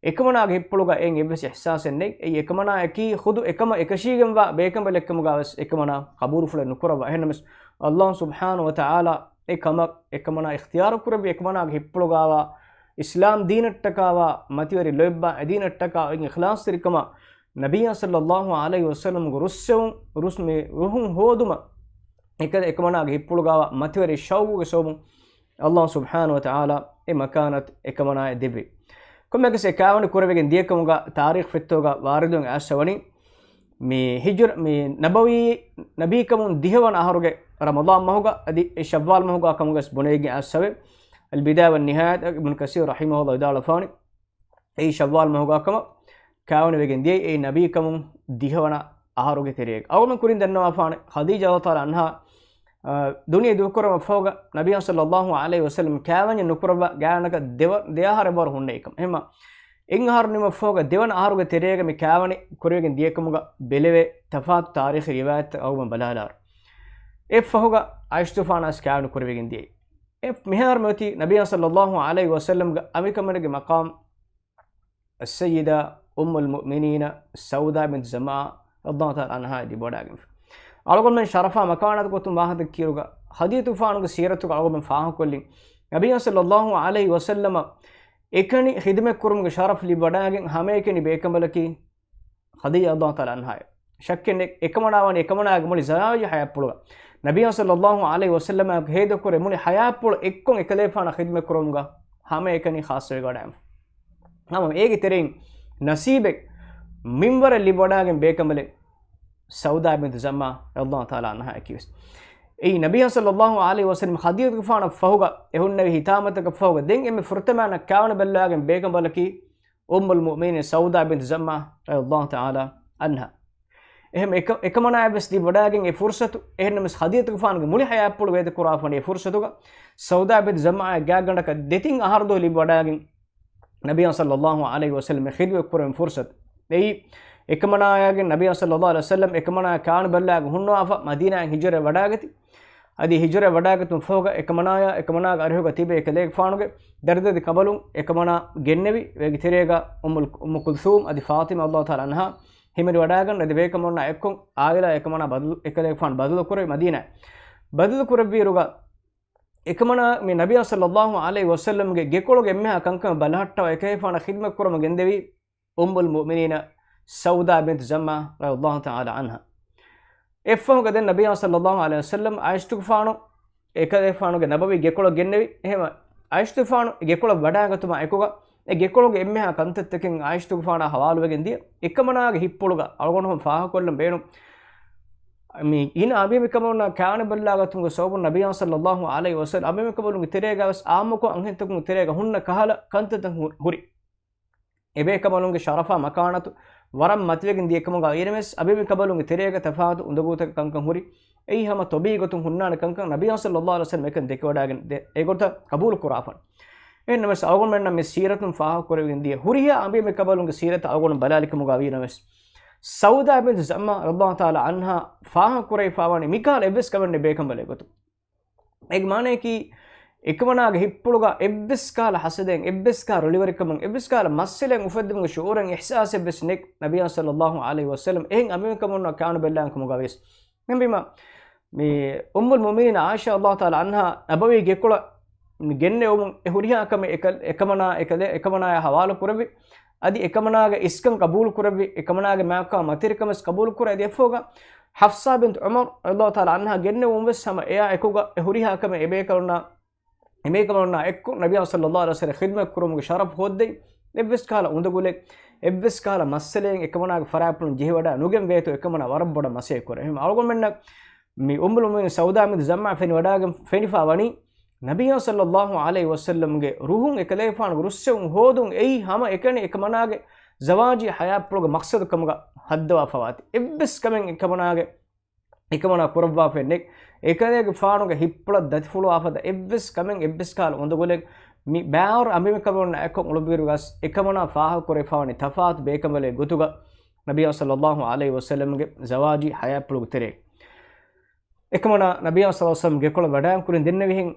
އެކަމަނާގެ ހިތްޕުޅުގަ އެއިން އެއްވެސް އިޙްސާސެއް ނެތް. އެއީ އެކަމަނާއަކީ ޚުދު އެކަމަށް އެކަށީގެންވާ ބޭކަނބަލެއްކަމުގަވެސް އެކަމަނާ ޤަބޫލުފުޅެއް ނުކުރައްވާ. އެހެންނަމަވެސް ﷲ ސުބްޙާނަހޫ ވަތަޢާލާ އެ ކަމަށް އެކަމަނާ އިޚްތިޔާރު ކުރެއްވި އެކަމަނާގެ ހިތްޕުޅުގަވާ އިސްލާމް ދީނަށްޓަކާވާ މަތިވެރި ލޯތްބާ އެދީނަށްޓަކާ އިޚްލާޞްތެރިކަމާ ނަބިއްޔާ ޞައްލަﷲ ޢަލައިހި ވަސައްލަމަގެ ރުއްސެވުން، ރުސް-، މި ރުހުން ހޯދުމަށް އެކަލޭ އެކަމަނާގެ ހިތްޕުޅުގަވާ މަތިވެރި ޝައުގުގެ ސަބަބުން ﷲ ސުބްޙާނަހޫ ވަތަޢާލާ އެ މަކާނަތު އެކަމަނާއަށް ދެއްވި. ކޮންމެއަކަސް އެ ކާވެނި ކުރެވިގެން ދިޔަކަމުގަ ތާރީޚް ފޮތްތަކުގަ ވާރިދުވެގެން އައިސްފަވަނީ، މި ހިޖުރަ، މި ނަބަވީ، ނަބީކަމުން ދިހަވަނަ އަހަރުގެ ރަމަޟާން މަހުގަ އަދި އެ ޝައްވާލް މަހުގަ ކަމުގަސް ބުނެވިގެން އައިސްފަވޭ. އަލް ބިދާޔާ ވައް ނިހާޔާ އިބްނު ކަސީރު ރަޙިމަހުﷲ ވިދާޅުވެފަވަނީ، އެއީ ޝައްވާލް މަހުގަ ކަމަށް ކާވެނިވެގެން ދިޔައީ އެއީ ނަބީކަމުން ދިހަވަނަ އަހަރުގެ ތެރޭގަ. އަޅުގަނޑު ކުރިން ދަންނަވާފާނެ ޚަދީޖާ ރަޟިޔަﷲ ތަޢާލާ ޢަންހާ، އާ، ދުނިޔެ ދޫކުރުމަށްފަހުގަ ނަބިއްޔާ ޞައްލަﷲ ޢަލައިހި ވަސައްލަމަ ކާވެންޏެއް ނުކުރައްވާ ގާތްގަނޑަކަށް ދެވަ-، ދެއަހަރެއް ވަރު ހުންނެވި ކަމަށް. އެހެންމަ އެއް އަހަރު ނިމުމަށްފަހުގަ ދެވަނަ އަހަރުގެ ތެރޭގަ މި ކާވެނި ކުރެވިގެން ދިޔަކަމުގަ ބެލެވޭ ތަފާތު ތާރީޚީ ރިވާޔަތްތައް އަޅުގަނޑު ބަލާލާރު. އެއްފަހުގަ ޢާއިޝަތުގެފާނަށް ވެސް ކާވެނި ކުރެވިގެން ދިޔައީ. އެ މިހާރު މިއޮތީ ނަބިއްޔާ ޞައްލަﷲ ޢަލައިހި ވަސައްލަމްގެ އަނބިކަމަނާގެ މަޤާމް އައްސައްޔިދާ އުއްމުލް މުއުމިނީނަ ސައުދާ ބިންތު ޒަމްޢާ ރަޟިޔަﷲ ތަޢާލާ ޢަންހާ ލިބިވަޑާގެންފި. އަޅުގަނޑުމެން ޝަރަފާ މަކާނާތު ގޮތުން ވާހަކަ ކިޔުގަ ޚަދީޖަތުގެފާނުގެ ސީރަތުގަ އަޅުގަނޑުމެން ފާހަގަކޮށްލިން. ނަބިއްޔާ ޞައްލަﷲ ޢަލައިހި ވަސައްލަމަ އެކަނި ޚިދުމަތްކުރުމުގެ ޝަރަފް ލިބިވަޑާގެން ހަމައެކަނި ބޭކަނބަލަކީ ޚަދީޖާ ރަޟިޔަﷲ ތަޢާލާ ޢަންހާ. ޝައްކެއް ނެތް، އެކަމަނާ ވަނީ އެކަމަނާގެ މުޅި ޒަވާޖީ ޙަޔާތްޕުޅުގަ ނަބިއްޔާ ޞައްލަﷲ ޢަލައިހި ވަސައްލަމާ ޤައިދުކުރެ މުޅި ޙަޔާތްޕުޅު އެއްކޮށް އެކަލޭގެފާނަށް ޚިދުމަތްކުރުމުގަ ހަމައެކަނި ޚާއްޞަވެވަޑައިގެންފި. ހަމަ އޭގެ ތެރެއިން ނަސީބެއް މިންވަރެއް ލިބިވަޑާގެން ބޭކަނބަލެއް ސައުދާ ބިންތު ޒަމްޢާ ރަޟިޔަﷲ ތަޢާލާ ޢަންހާ އަކީވެސް. އެއީ ނަބިއްޔާ ޞައްލަﷲ ޢަލައިހި ވަސައްލަމަ ޚަދީޖަތުގެފާނަށް ފަހުގަ އެ ހުންނެވި ހިތާމަތަކަށް ފަހުގަ ދެން އެންމެ ފުރަތަމަ ކާވެނި ބައްލަވާގެން ބޭކަނބަލަކީ އުއްމުލް މުއުމިނީން ސައުދާ ބިންތު ޒަމްޢާ ރަޟިޔަﷲ ތަޢާލާ ޢަންހާ. އެހެން އެކަ-، އެކަމަނާއަށް ވެސް ލިބިވަޑާގެން އެ ފުރުޞަތު، އެހެންނަމަވެސް ޚަދީޖަތުގެފާނުގެ މުޅި ޙަޔާތްޕުޅު ވޭތުކުރާފަ ވަނީ އެ ފުރުޞަތުގަ. ސައުދާ ބިންތު ޒަމްޢާ ގާތްގަނޑަކަށް ދެތިން އަހަރު ދުވަހު ލިބިވަޑާގެން ނަބިއްޔާ ޞައްލަﷲ ޢަލައިހި ވަސައްލަމަ ޚިދުމަތް ކުރެވުނު ފުރުޞަތު. އެއީ، އެކަމަނާއާގެން ނަބިއްޔާ ޞައްލަﷲ ޢަލައިހި ވަސައްލަމަ އެކަމަނާ ކާވެނި ބައްލަވާގެން ހުންނަވާފަ މަދީނާއަށް ހިޖުރަ ވަޑާގަތީ. އަދި ހިޖުރަ ވަޑާގަތުން ފަހުގަ އެކަމަނާޔާ އެކަމަނާގެ އަރިހުގަ ތިބޭ ކަލޭގެފާނުގެ ދަރިދަރި ކަނބަލުން އެކަމަނާ ގެންނެވި. އޭގެ ތެރޭގަ އުއްމުލް، އުއްމު ކުލްސޫމް އަދި ފާޠިމާ ރަޟިޔަﷲ ތަޢާލާ ޢަންހާ ހިމެނި ވަޑާގަން އަދި ބޭކަމަނާ އެއްކޮށް ޢާއިލާ އެކަމަނާ ބަދަލު، އެކަލޭގެފާނު ބަދަލު ކުރެވި މަދީނާ. ބަދަލު ކުރެއްވިއިރުގަ އެކަމަނާ މި ނަބިއްޔާ ޞައްލަﷲ ޢަލައިހި ވަސައްލަމްގެ ގެކޮޅުގެ އެންމެހާ ކަންކަމެއް ބަލަހައްޓަވާ އެކަލޭގެފާނަށް ޚިދުމަތް ކުރަމުން ގެންދެވީ އުއްމުލް މުއުމިނީނަ ސައުދާ ބިންތު ޒަމްޢާ ރަޟިޔަﷲ ތަޢާލާ ޢަންހާ. އެއަށްފަހުގަ ދެން ނަބިއްޔާ ޞައްލަﷲ ޢަލައިހި ވަސައްލަމް ޢާއިޝަތުގެފާނު އެކަލޭގެފާނުގެ ނަބަވީ ގެކޮޅަށް ގެންނެވި. އެހެން ޢާއިޝަތުގެފާނު ގެކޮޅަށް ވަޑާގަތުމާ އެކުގަ އެ ގެކޮޅުގެ އެންމެހާ ކަންތައްތަކެއް ޢާއިޝަތުގެފާނާ ޙަވާލުވެގެން ދިޔަ. އެކަމަނާގެ ހިތްޕުޅުގަ އަޅުގަނޑުމެން ފާހަގަކޮށްލަން ބޭނުން. މި ގިނަ އަނބިމެކަމަލުންނާ ކާނެބައްލާގަތުމުގެ ސަބަބުން ނަބިއްޔާ ޞައްލައްލާހު ޢަލައިހި ވަސައްލަމް އަނބިމެކަމަލުންގެ ތެރޭގަ ވެސް އާއްމުކޮށް އަންހެންތަކުންގެ ތެރޭގަ ހުންނަ ކަހަލަ ކަންތައްތައް ހު-، ހުރި. އެބޭކަމަލުންގެ ޝަރަފާ މަކާނަތު ވަރަށް މަތިވެގެން ދިޔަ ކަމުގަ އިރެމެސް އަނބިމެކަމަލުންގެ ތެރޭގަ ތަފާތު އުނދަގޫތަކެއް ކަންކަން ހުރި. އެއީ ހަމަ ތޮބީގޮތުން ހުންނާނެ ކަންކަން ނަބިއްޔާ ޞައްލައްލާހު ޢަލައިހި ވަސައްލަމް އެކަން ދެކެވަޑައިގެން ދެ އެގޮތަށް ޤަބޫލު ކުރާފަން. އެހެންނަމަވެސް އަޅުގަނޑުމެންނަށް މި ސީރަތުން ފާހަގަކުރެވިގެން ދިޔަ ހުރިހާ އަނބިމެކަމަލުންގެ ސީރަތަށް އަޅުގަނޑު ބަލާލިކަމުގަ ވީނަމަވެސް، ސައުދާ ބިންތު ޒަމްޢާ ރަޟިޔައްލާހު ތަޢާލާ ޢަންހާ ފާހަގަކުރެވިފާވަނީ މިކަހަލަ އެއްވެސް ކަމެއް ނެތް ބޭކަނބަލެއް ގޮތުން. އޭގެ މާނަޔަކީ، އެކަމަނާގެ ހިތްޕުޅުގަ އެއްވެސް ކަހަލަ ހަސަދެއް، އެއްވެސް ކަހަލަ ރުޅިވަރިކަމެއް، އެއްވެސް ކަހަލަ މައްސަލައެއް އުފެއްދުމުގެ ޝުޢޫރެއް، އިޙްސާސެއް ވެސް ނެތް ނަބިއްޔާ ޞައްލައްލާހު ޢަލައިހި ވަސައްލަމް އެހެން އަނބިމެކަމަންނާ ކާނުބެއްލާން ކަމުގަ ވިޔަސް. އެހެންވީމަ، މި އުއްމުލް މުއުމިނީން ޢާއިޝާ ރަޟިޔައްލާހު ތަޢާލާ ޢަންހާ ނަބަވީ ގެކޮޅަށް މި ގެންނެވުމުން އެ ހުރިހާ ކަމެއް އެކަ-، އެކަމަނާ އެކަލެ-، އެކަމަނާޔާ ޙަވާލު ކުރެއްވި. އަދި އެކަމަނާގެ އިސްކަން ޤަބޫލު ކުރެއްވި، އެކަމަނާގެ މާތްކާ މަތިވެރިކަން ވެސް ޤަބޫލު ކުރެ އަދި އެއަށްފަހުގަ ޙަފްޞާ ބިންތު ޢުމަރު ރަޟިޔައްލާހު ތަޢާލާ ޢަންހާ ގެންނެވުމުން ވެސް ހަމަ އެއާ އެކުގަ އެ ހުރިހާ ކަމެއް އެބޭކަލުންނާ، އެބޭކަލުންނާ އެއްކޮށް ނަބިއްޔާ ޞައްލައްލާހު ޢަލައިހި ވަސައްލަމް ޚިދުމަތް ކުރުމުގެ ޝަރަފް ހޯއްދެވި. އެއްވެސް ކަހަލަ އުނދަގުލެއް، އެއްވެސް ކަހަލަ މައްސަލައެއް އެކަމަނާގެ ފަރާތްޕުޅުން ޖެހިވަޑައި ނުގެން ވޭތޯ އެކަމަނާ ވަރަށް ބޮޑަށް މަސައްކަތް ކުރޭ. އެހެން އަޅުގަނޑުމެންނަށް މި އުއްމުލް މުއުމިނީން ސައުދާ ބިންތު ޒަމްޢާ ފެނިވަޑައިގެން ފެނިފާ ވަނީ، ނަބިއްޔާ ޞައްލައްލާހު ޢަލައިހި ވަސައްލަމްގެ ރުހުން އެކަލޭގެފާނުގެ ރުއްސެވުން ހޯދުން އެއީ ހަމަ އެކަނި އެކަމަނާގެ ޒަވާޖީ ޙަޔާތްޕުޅުގެ މަޤްޞަދު ކަމުގަ ހައްދަވާފަވާތީ. އެއްވެސް ކަމެއް އެކަމަނާގެ، އެކަމަނާ ކުރައްވާފައެއް ނެތް. އެކަލޭގެފާނުގެ ހިތްޕުޅަށް ދަތިފުޅުވާ ފަދަ އެއްވެސް ކަމެއް، އެއްވެސް ކަހަލަ އުނދަގުލެއް މި ބައިވަރު އަނބިމެކަމަންނާ އެއްކޮށް އުޅުއްވިއިރު ވެސް އެކަމަނާ ފާހަގަކުރެވިފާވަނީ ތަފާތު ބޭކަނބަލެއް ގޮތުގަ ނަބިއްޔާ ޞައްލައްލާހު ޢަލައިހި ވަސައްލަމްގެ ޒަވާޖީ ޙަޔާތްޕުޅުގެ ތެރޭ. އެކަމަނާ ނަބިއްޔާ ޞައްލައްލާހު ޢަލައިހި ވަސައްލަމް ގެކޮޅަށް ވަޑައިން ކުރިން ދެންނެވިހެން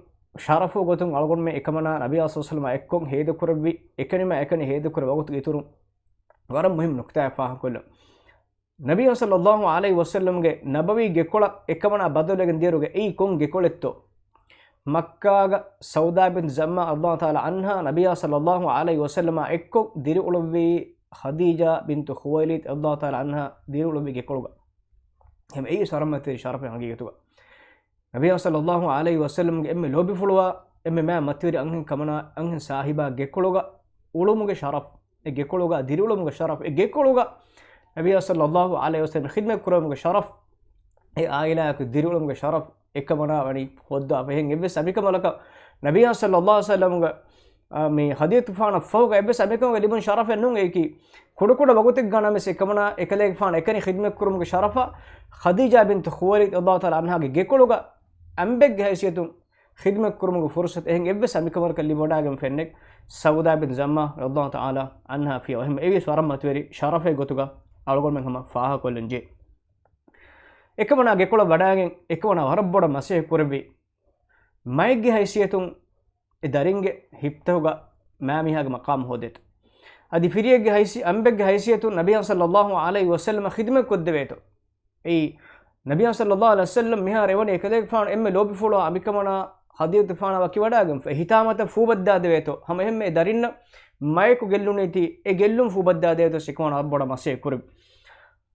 ޝަރަފު ގޮތުން އަޅުގަނޑުމެން އެކަމަނާ ނަބިއްޔާ ޞައްލައްލާހު ޢަލައިހި ވަސައްލަމާ އެއްކޮށް ހޭދަކުރެއްވި އެކަނިމާ އެކަނި ހޭދަކުރެއްވި ވަގުތުގެ އިތުރުން ވަރަށް މުހިއްމު ނުކުތާއެއް ފާހަގަކޮށްލަން. ނަބިއްޔާ ޞައްލައްލާހު ޢަލައިހި ވަސައްލަމްގެ ނަބަވީ ގެކޮޅަށް އެކަމަނާ ބަދަލުވެގެން ދިޔައިރުގަ އެއީ ކޮން ގެކޮޅެއްތޯ؟ މައްކާގަ ސައުދާ ބިންތު ޒަމްޢާ ރަޟިޔައްލާހު ތަޢާލާ ޢަންހާ ނަބިއްޔާ ޞައްލައްލާހު ޢަލައިހި ވަސައްލަމާ އެއްކޮށް ދިރިއުޅުއްވީ ޚަދީޖާ ބިންތު ޚުވައިލިދު ރަޟިޔައްލާހު ތަޢާލާ ޢަންހާ ދިރިއުޅުއްވި ގެކޮޅުގަ. އެހެން އެއީ ވެސް ވަރަށް މަތިވެރި ޝަރަފެއް ހަގީގަތުގަ. ނަބިއްޔާ ޞައްލައްލާހު ޢަލައިހި ވަސައްލަމްގެ އެންމެ ލޯބިފުޅުވާ، އެންމެ މާ މަތިވެރި އަންހެން ކަމަނާ، އަންހެން ސާހިބާ ގެކޮޅުގަ އުޅުމުގެ ޝަރަފް، އެ ގެކޮޅުގަ ދިރިއުޅުމުގެ ޝަރަފް، އެ ގެކޮޅުގަ ނަބިއްޔާ ޞައްލައްލާހު ޢަލައިހި ވަސައްލަމް ޚިދުމަތް ކުރެވުމުގެ ޝަރަފް، އެ އާއިލާއަކު ދިރިއުޅުމުގެ ޝަރަފް އެކަމަނާ ވަނީ ހޯއްދާފަ. އެހެން އެއްވެސް އަނބިކަމަލަކަށް ނަބިއްޔާ ޞައްލައްލާހު ޢަލައިހި ވަސައްލަމްގެ، އާ، މި ޚަދީޖަތުފާނަށް ފަހުގަ އެއްވެސް އަނބިކަމަކަށް ލިބުނު ޝަރަފެއް ނޫން. އެއީކީ ކުޑަކުޑަ ވަގުތެއްގަ ނަމަވެސް އެކަމަނާ އެކަލޭގެފާނަށް އެކަނި ޚިދުމަތް ކުރުމުގެ ޝަރަފަށް ޚަދީޖާ ބިންތު ޚުވައިލިދު ރަޟިޔައްލާހު ތަޢާލާ ޢަންހާގެ ގެކޮޅުގަ އަނބެއްގެ ހައިސިއްޔަތުން ޚިދުމަތް ކުރުމުގެ ފުރުޞަތު އެހެން އެއްވެސް އަނބިކަމަކަށް ލިބިވަޑައިގެންފައެއް ނެތް ސައުދާ ބިންތު ޒަމްޢާ ރަޟިޔައްލާހު ތަޢާލާ ޢަންހާ ފިޔަވަ. އެހެން އެއީ ވެސް ވަރަށް މަތިވެރި ޝަރަފެއް ގޮތުގަ އަޅުގަނޑުމެން ހަމަ ފާހަގަކޮށްލަން ޖެހޭ. އެކަމަނާ ގެކޮޅަށް ވަޑައިގެން އެކަމަނާ ވަރަށް ބޮޑަށް މަސައްކަތް ކުރެއްވި. މައެއްގެ ހައިސިއްޔަތުން އެ ދަރިންގެ ހިތްތަކުގަ މާމީހާގެ މަޤާމު ހޯދޭތޯ. އަދި ފިރިއެއްގެ ހައިސި-، އަނބެއްގެ ހައިސިއްޔަތުން ނަބިއްޔާ ޞައްލައްލާހު ޢަލައިހި ވަސައްލަމަށް ޚިދުމަތް ކޮށްދެވޭތޯ. އެއީ، ނަބިއްޔާ ޞައްލައްލާހު ޢަލައިހި ވަސައްލަމް މިހާރު އެވަނީ އެކަލޭގެފާނު އެންމެ ލޯބިފުޅުވާ އަނބިކަމަނާ ޚަދީޖަތުފާނާ ވަކިވަޑައިގެންފަ. އެ ހިތާމަތައް ފޫބައްދާދެވޭތޯ. ހަމަ އެހެންމެ އެ ދަރިންނަށް މަޔަކު ގެއްލުނީތީ އެ ގެއްލުން ފޫބައްދާދެވޭތޯ އެކަމަނާ ވަރަށް ބޮޑަށް މަސައްކަތް ކުރި.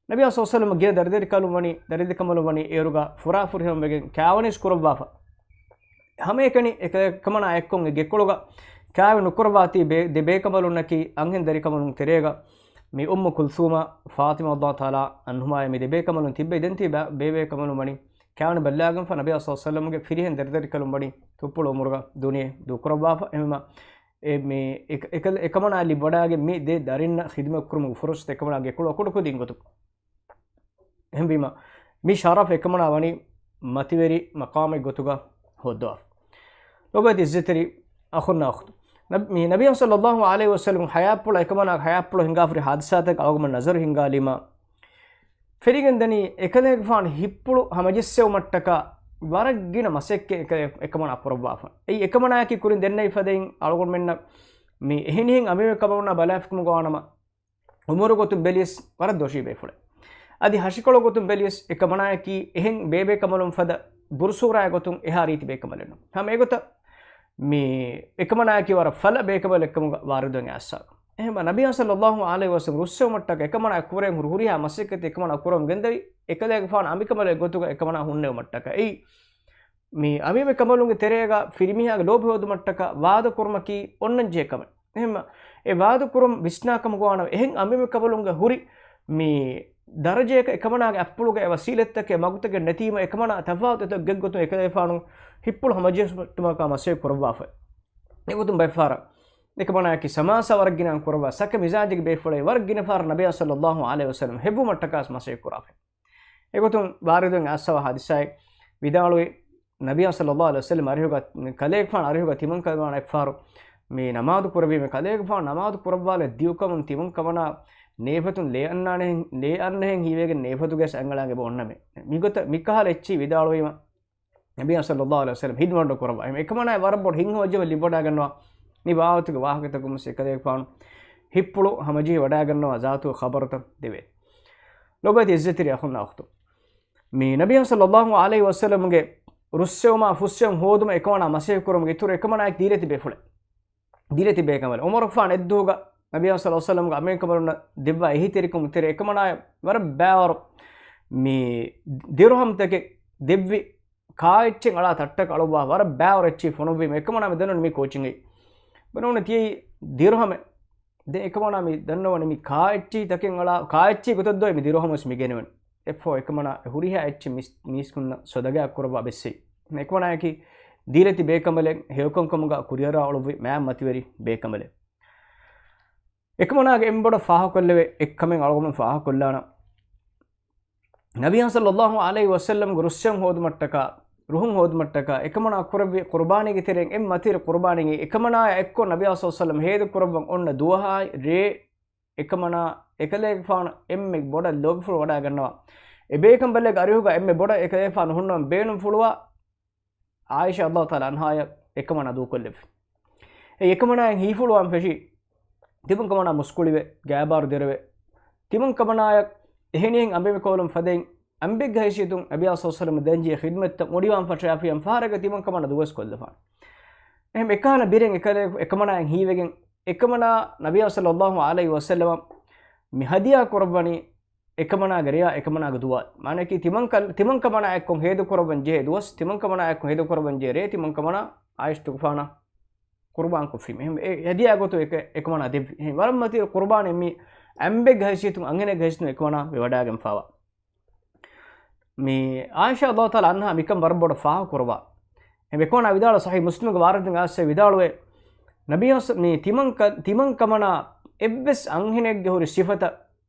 ނަބިއްޔާ ޞައްލައްލާހު ޢަލައިހި ވަސައްލަމް ގިނަ ދަރިދަރިކަލުން ވަނީ، ދަރިދަރިކަމަލުން ވަނީ އޭރުގަ ފުރާފުރިހަމަވެގެން ކާވެނިސް ކުރައްވާފަ. ހަމައެކަނި އެކަ-، އެކަމަނާ އެއްކޮށް އެ ގެކޮޅުގަ ކާވެ ނުކުރައްވާތީ ބޭ-، ދެ ބޭކަނބަލުންނަކީ އަންހެން ދަރިކަނބަލުން ތެރޭގަ މި އުއްމު ކުލްސޫމާ ފާޠިމާ ރަޟިޔައްލާހު ތަޢާލާ ޢަންހުމާ މި ދެ ބޭކަނބަލުން ތިއްބެވި. ދެން ތި ބޭ-، ބޭބޭކަނބަލުން ވަނީ ކާވެނި ބައްލަވާގެންފަ. ނަބިއްޔާ ޞައްލައްލާހު ޢަލައިހި ވަސައްލަމްގެ ފިރިހެން ދަރިދަރިކަލުން ވަނީ ތުއްޕުޅު ޢުމުރުގަ ދުނިޔެ ދޫކުރައްވާފަ. އެހެންވީމަ އެ-، މި އެ-، އެކަލ-، އެކަމަނާ ލިބިވަޑައިގެން މި ދެ ދަރިންނަށް ޚިދުމަތް ކުރުމުގެ ފުރުޞަތު އެކަމަނާ ގެކޮޅު އަކުޑަކުދިން ގޮތުން. އެހެންވީމަ، މި ޝަރަފް އެކަމަނާ ވަނީ މަތިވެރި މަޤާމެއް ގޮތުގަ ހޯއްދަވާފަ. ލޮބުވެތި ޢިއްޒަތްތެރި އަޚުންނާ އުޚްތުން. ނަބް-، މި ނަބިއްޔާ ޞައްލައްލާހު ޢަލައިހި ވަސައްލަމް ޙަޔާތްޕުޅަށް އެކަމަނާ ޙަޔާތްޕުޅަށް ހިނގާފަ ހުރި ޙާދިސާތަކަށް އަޅުގަނޑު ނަޒަރު ހިންގާލީމަ، ފެނިގެން ދަނީ އެކަލޭގެފާނު ހިތްޕުޅު ހަމަޖެއްސެވުމަށްޓަކާ ވަރަށް ގިނަ މަސައްކަތް އެކަ-، އެކަމަނާ ކުރައްވާފަ. އެއީ އެކަމަނާއަކީ ކުރިން ދެންނެވި ފަދައިން އަޅުގަނޑުމެންނަށް މި އެހެނިހެން އަނބިމެ ކަމަނާ ބަލާފިކަމުގަ ވާނަމަ، އުމުރު ގޮތުން ބެލިޔަސް ވަރަށް ދޮށީ ބޭފުޅެއް. އަދި ހަށިކޮޅު ގޮތުން ބެލިޔަސް އެކަމަނާއަކީ އެހެން ބޭބޭކަނބަލުން ފަދަ ބުރުސޫރާއި ގޮތުން އެހާ ރީތި ބޭކަނބަލެއް ނޫން. ހަމަ އެގޮތަށް މި އެކަމަނާއަކީ ވަރަށް ފަލަ ބޭކަނބަލެއްކަމުގަ ވާރިދުވެގެން އައިސްފަ. އެހެންވީމަ ނަބިއްޔާ ޞައްލައްލާހު ޢަލައިހި ވަސައްލަމް ރުއްސެވުމަށްޓަކައި އެކަމަނާ ކުރެން ހުރި ހުރިހާ މަސައްކަތެއް އެކަމަނާ ކުރަމުން ގެންދަވި އެކަލޭގެފާނު އަނބިކަނބަލެއް ގޮތުގަ އެކަމަނާ ހުންނެވުމަށްޓަކައި އެއީ މި އަނބިމެ ކަނބަލުންގެ ތެރޭގަ ފިރިމީހާގެ ލޯބި ހޯދުމަށްޓަކާ ވާދަ ކުރުމަކީ އޮންނަން ޖެހޭ ކަމެއް. އެހެންމަ، އެ ވާދަ ކުރުން ވިސްނާ ކަމުގަ ވާނަމަ، އެހެން އަނބިމެ ކަނބަލުންގެ ހުރި މި ދަރަޖައަކަށް އެކަމަނާގެ އަތްޕުޅުގައި އެ ވަސީލަތްތަކެއް މަގުތަކެއް ނެތީމަ، އެކަމަނާ ތަފާތު އެތައް ގެއްގޮތުން އެކަލޭފާނު ހިތްޕުޅު ހަމަޖެހުމަށްޓަކާ މަސައްކަތް ކުރައްވާފަ. އެގޮތުން ބައެއްފަހަރަށް އެކަމަނާއަކީ ސަމާސާ ވަރަށް ގިނަ ކުރައްވާ، ސަކެ މިޒާޖެއްގެ ބޭފުޅެއް، ވަރަށް ގިނަ ފަހަރަށް ނަބިއްޔާ ޞައްލައްލާހު ޢަލައިހި ވަސައްލަމަ ހެއްވުމަށްޓަކާ މަސައްކަތް ކުރާފަ. އެގޮތުން ވާރިދުވެގެން އައިސްފަވާ ޙަދީޘް އާއި ވިދާޅުވި، ނަބިއްޔާ ޞައްލައްލާހު ޢަލައިހި ވަސައްލަމަ އަރިހުގަ ކަލޭގެފާނު އަރިހުގަ ތިމަން ކަމަނާ އެއްފަހަރު މި ނަމާދު ކުރެއްވީމަ، ކަލޭގެފާނު ނަމާދު ކުރައްވާލެއް ދިޔުކަމުން ތިމަން ކަމަނާ ނޭފަތުން ލޭ އަންނާނެހެން، ލޭ އަންނަހެން ހީވެގެން ނޭފަތުގައި އަނގަޅާގެ ބޯންނަމެ. މިގޮތަށް މިކަހަލަ އެއްޗި ވިދާޅުވީމަ، ނަބިއްޔާ ޞައްލައްލާހު ޢަލައިހި ވަސައްލަމަ ހިދުމަތް ކުރައްވާ. އެކަމަނާ ވަރަށް ބޮޑު ހިތްހަމަޖެހުމެއް ލިބިވަޑައިގަންނަވާ މި ވާހަކަތަކުން އެކަލޭގެފާނު ހިތްޕުޅު ހަމަޖެހި ވަޑައިގަންނަވާ ޒާތު ޚަބަރުތައް ދެވޭ. ލޮބުވެތި ޢިއްޒަތްތެރި އަޚުންނާ އުޚްތުން، މި ނަބިއްޔާ ޞައްލައްލާހު ޢަލައިހި ވަސައްލަމަގެ ރުއްސެވުމާ ފުއްސެވުން ހޯދުމަށް އެކަމަނާ މަސައްކަތް ކުރުމުގެ އިތުރު އެކަމަނާއަކީ ދީލަތި ބޭފުޅެއް. ދީލަތި ބޭކަނބަލެއް. ޢުމަރުގެފާނު އެއްދުވަހުގަ ނަބިއްޔާ ޞައްލައްލާހު ޢަލައިހި ވަސައްލަމަގެ އަމިއްޔަ ކަނބަލުންނަށް ދެއްވާ އެހީތެރިކަމުގެ ތެރޭ އެކަމަނާ ވަރަށް ބައިވަރު މި ދިރުހަމްތަކެއް ދެއްވި، ކާއެއްޗެއް އަޅާ ތައްޓަކަށް އަޅުއްވާ ވަރަށް ބައިވަރު އެއްޗެއް ފޮނުއްވީމަ އެކަމަނާ މި ދަންނަވަނީ މީ ކޯޗިންގައި. ބުނެވުނީ ތިޔައީ ދިރުހަމެއް. ދެން އެކަމަނާ މި ދަންނަވަނީ މި ކާއެއްޗެއް ތަކެއް އަޅާ، ކާއެއްޗެއް ގޮތަށް ދޯ މި ދިރުހަމު ވެސް މި ގެނެވެނީ. އެއްފަހަރު އެކަމަނާ އެ ހުރިހާ އެއްޗެއް މީސް، މީސްކުންނަށް ޞަދަގާ ކުރައްވާ ބެއްސެވި. އެކަމަނާއަކީ ދީލަތި ބޭކަނބަލެއް، ހެޔޮކަންކަމުގަ ކުރިއަރާ އުޅުއްވި މާތް މަތިވެރި ބޭކަނބަލެއް. އެކަމަނާގެ އެންމެ ބޮޑަށް ފާހަގަކޮށްލެވޭ އެއްކަމެއް އަޅުގަނޑު ފާހަގަކޮށްލާނަން. ނަބިއްޔާ ޞައްލައްލާހު ޢަލައިހި ވަސައްލަމަގެ ރުއްސެވުން ހޯދުމަށްޓަކާ، ރުހުން ހޯދުމަށްޓަކާ، އެކަމަނާ ކުރެއްވި ޤުރުބާނީގެ ތެރެއިން އެއް މަތިވެރި ޤުރުބާނީ، އެކަމަނާއާ އެއްކޮށް ނަބިއްޔާ ޞައްލައްލާހު ޢަލައިހި ވަސައްލަމަ ހޭދަ ކުރައްވަން އޮންނަ ދުވަހާއި ރޭ އެކަމަނާ އެކަލޭގެފާނު އެންމެ ބޮޑަށް ލޯބިފުޅު ވަޑައިގަންނަވާ. އެބޭކަނބަލެއްގެ އަރިހުގަ އެންމެ ބޮޑަށް އެކަލޭގެފާނު ހުންނަވަން ބޭނުންފުޅުވާ ޢާއިޝާ ރަޟިޔައްލާހު ތަޢާލާ ޢަންހާއަށް އެކަމަނާ ދޫކޮށްލެއްވި. އެ އެކަމަނާއަށް ހީފުޅުވާން ފެށި، ތިމަން ކަމަނާ މުސްކުޅިވެ، ގާބާރު ދެރަވެ، ތިމަން ކަމަނާއަށް އެހެނިހެން އަނބިމެ ކޮވަލުން ފަދައިން، އަނބިއްގެ ހައިސިއްޔަތުން ނަބިއްޔާ ޞައްލައްލާހު ޢަލައިހި ވަސައްލަމަ ދޭންޖެހޭ ޚިދްމަތްތައް މުޑިވާން ފަށައިފިޔަން ފަހަރަކަށް ތިމަން ކަމަނާ ދުވަސް ކޮށްލަފާނެ. އެހެން އެކަހަލަ ބިރެއް އެކަލޭ، އެކަމަނާއަށް ހީވެގެން، އެކަމަނާ ނަބިއްޔާ ޞައްލައްލާހު ޢަލައިހި ވަސައްލަމަ މި ހަދިޔާ ކުރައްވަނީ އެކަމަނާގެ ރެޔާ އެކަމަނާގެ ދުވާލު. މާނައަކީ ތިމަން ކަ-، ތިމަން ކަމަނާ އެއްކޮށް ހޭދަ ކުރައްވަން ޖެހޭ ދުވަސް، ތިމަން ކަމަނާ އެއްކޮށް ހޭދަ ކުރައްވަން ޖެހޭ ރޭ، ތިމަން ކަމަނާ ޢާއިޝަތުގެފާނަށް ޤުރުބާން ކޮށްފީމަ. އެހެން އެ ހަދިޔާ ގޮތުން އެކަ-، އެކަމަނާ ދެއްވި. އެހެން ވަރަށް މަތިވެރި ޤުރުބާނެއް މީ އަނބެއްގެ ހައިސިއްޔަތުން، އަންހެނެއްގެ ހައިސިއްޔަތުން އެކަމަނާ މި ވަޑައިގެންފާވާ. މި ޢާއިޝާ ރަޟިޔައްލާހު ތަޢާލާ ޢަންހާ މިކަން ވަރަށް ބޮޑަށް ފާހަގަ ކުރައްވާ. އެ އެކަމަނާ ވިދާޅުވި ޞަޙީޙު މުސްލިމުގެ ވާރިދުގެ އައިސް ވިދާޅުވޭ، ނަބިއްޔާ ޞަ-، މި ތިމަން ކަ-، ތިމަން ކަމަނާ އެއްވެސް އަންހެނެއްގެ ހުރި ސިފަތައް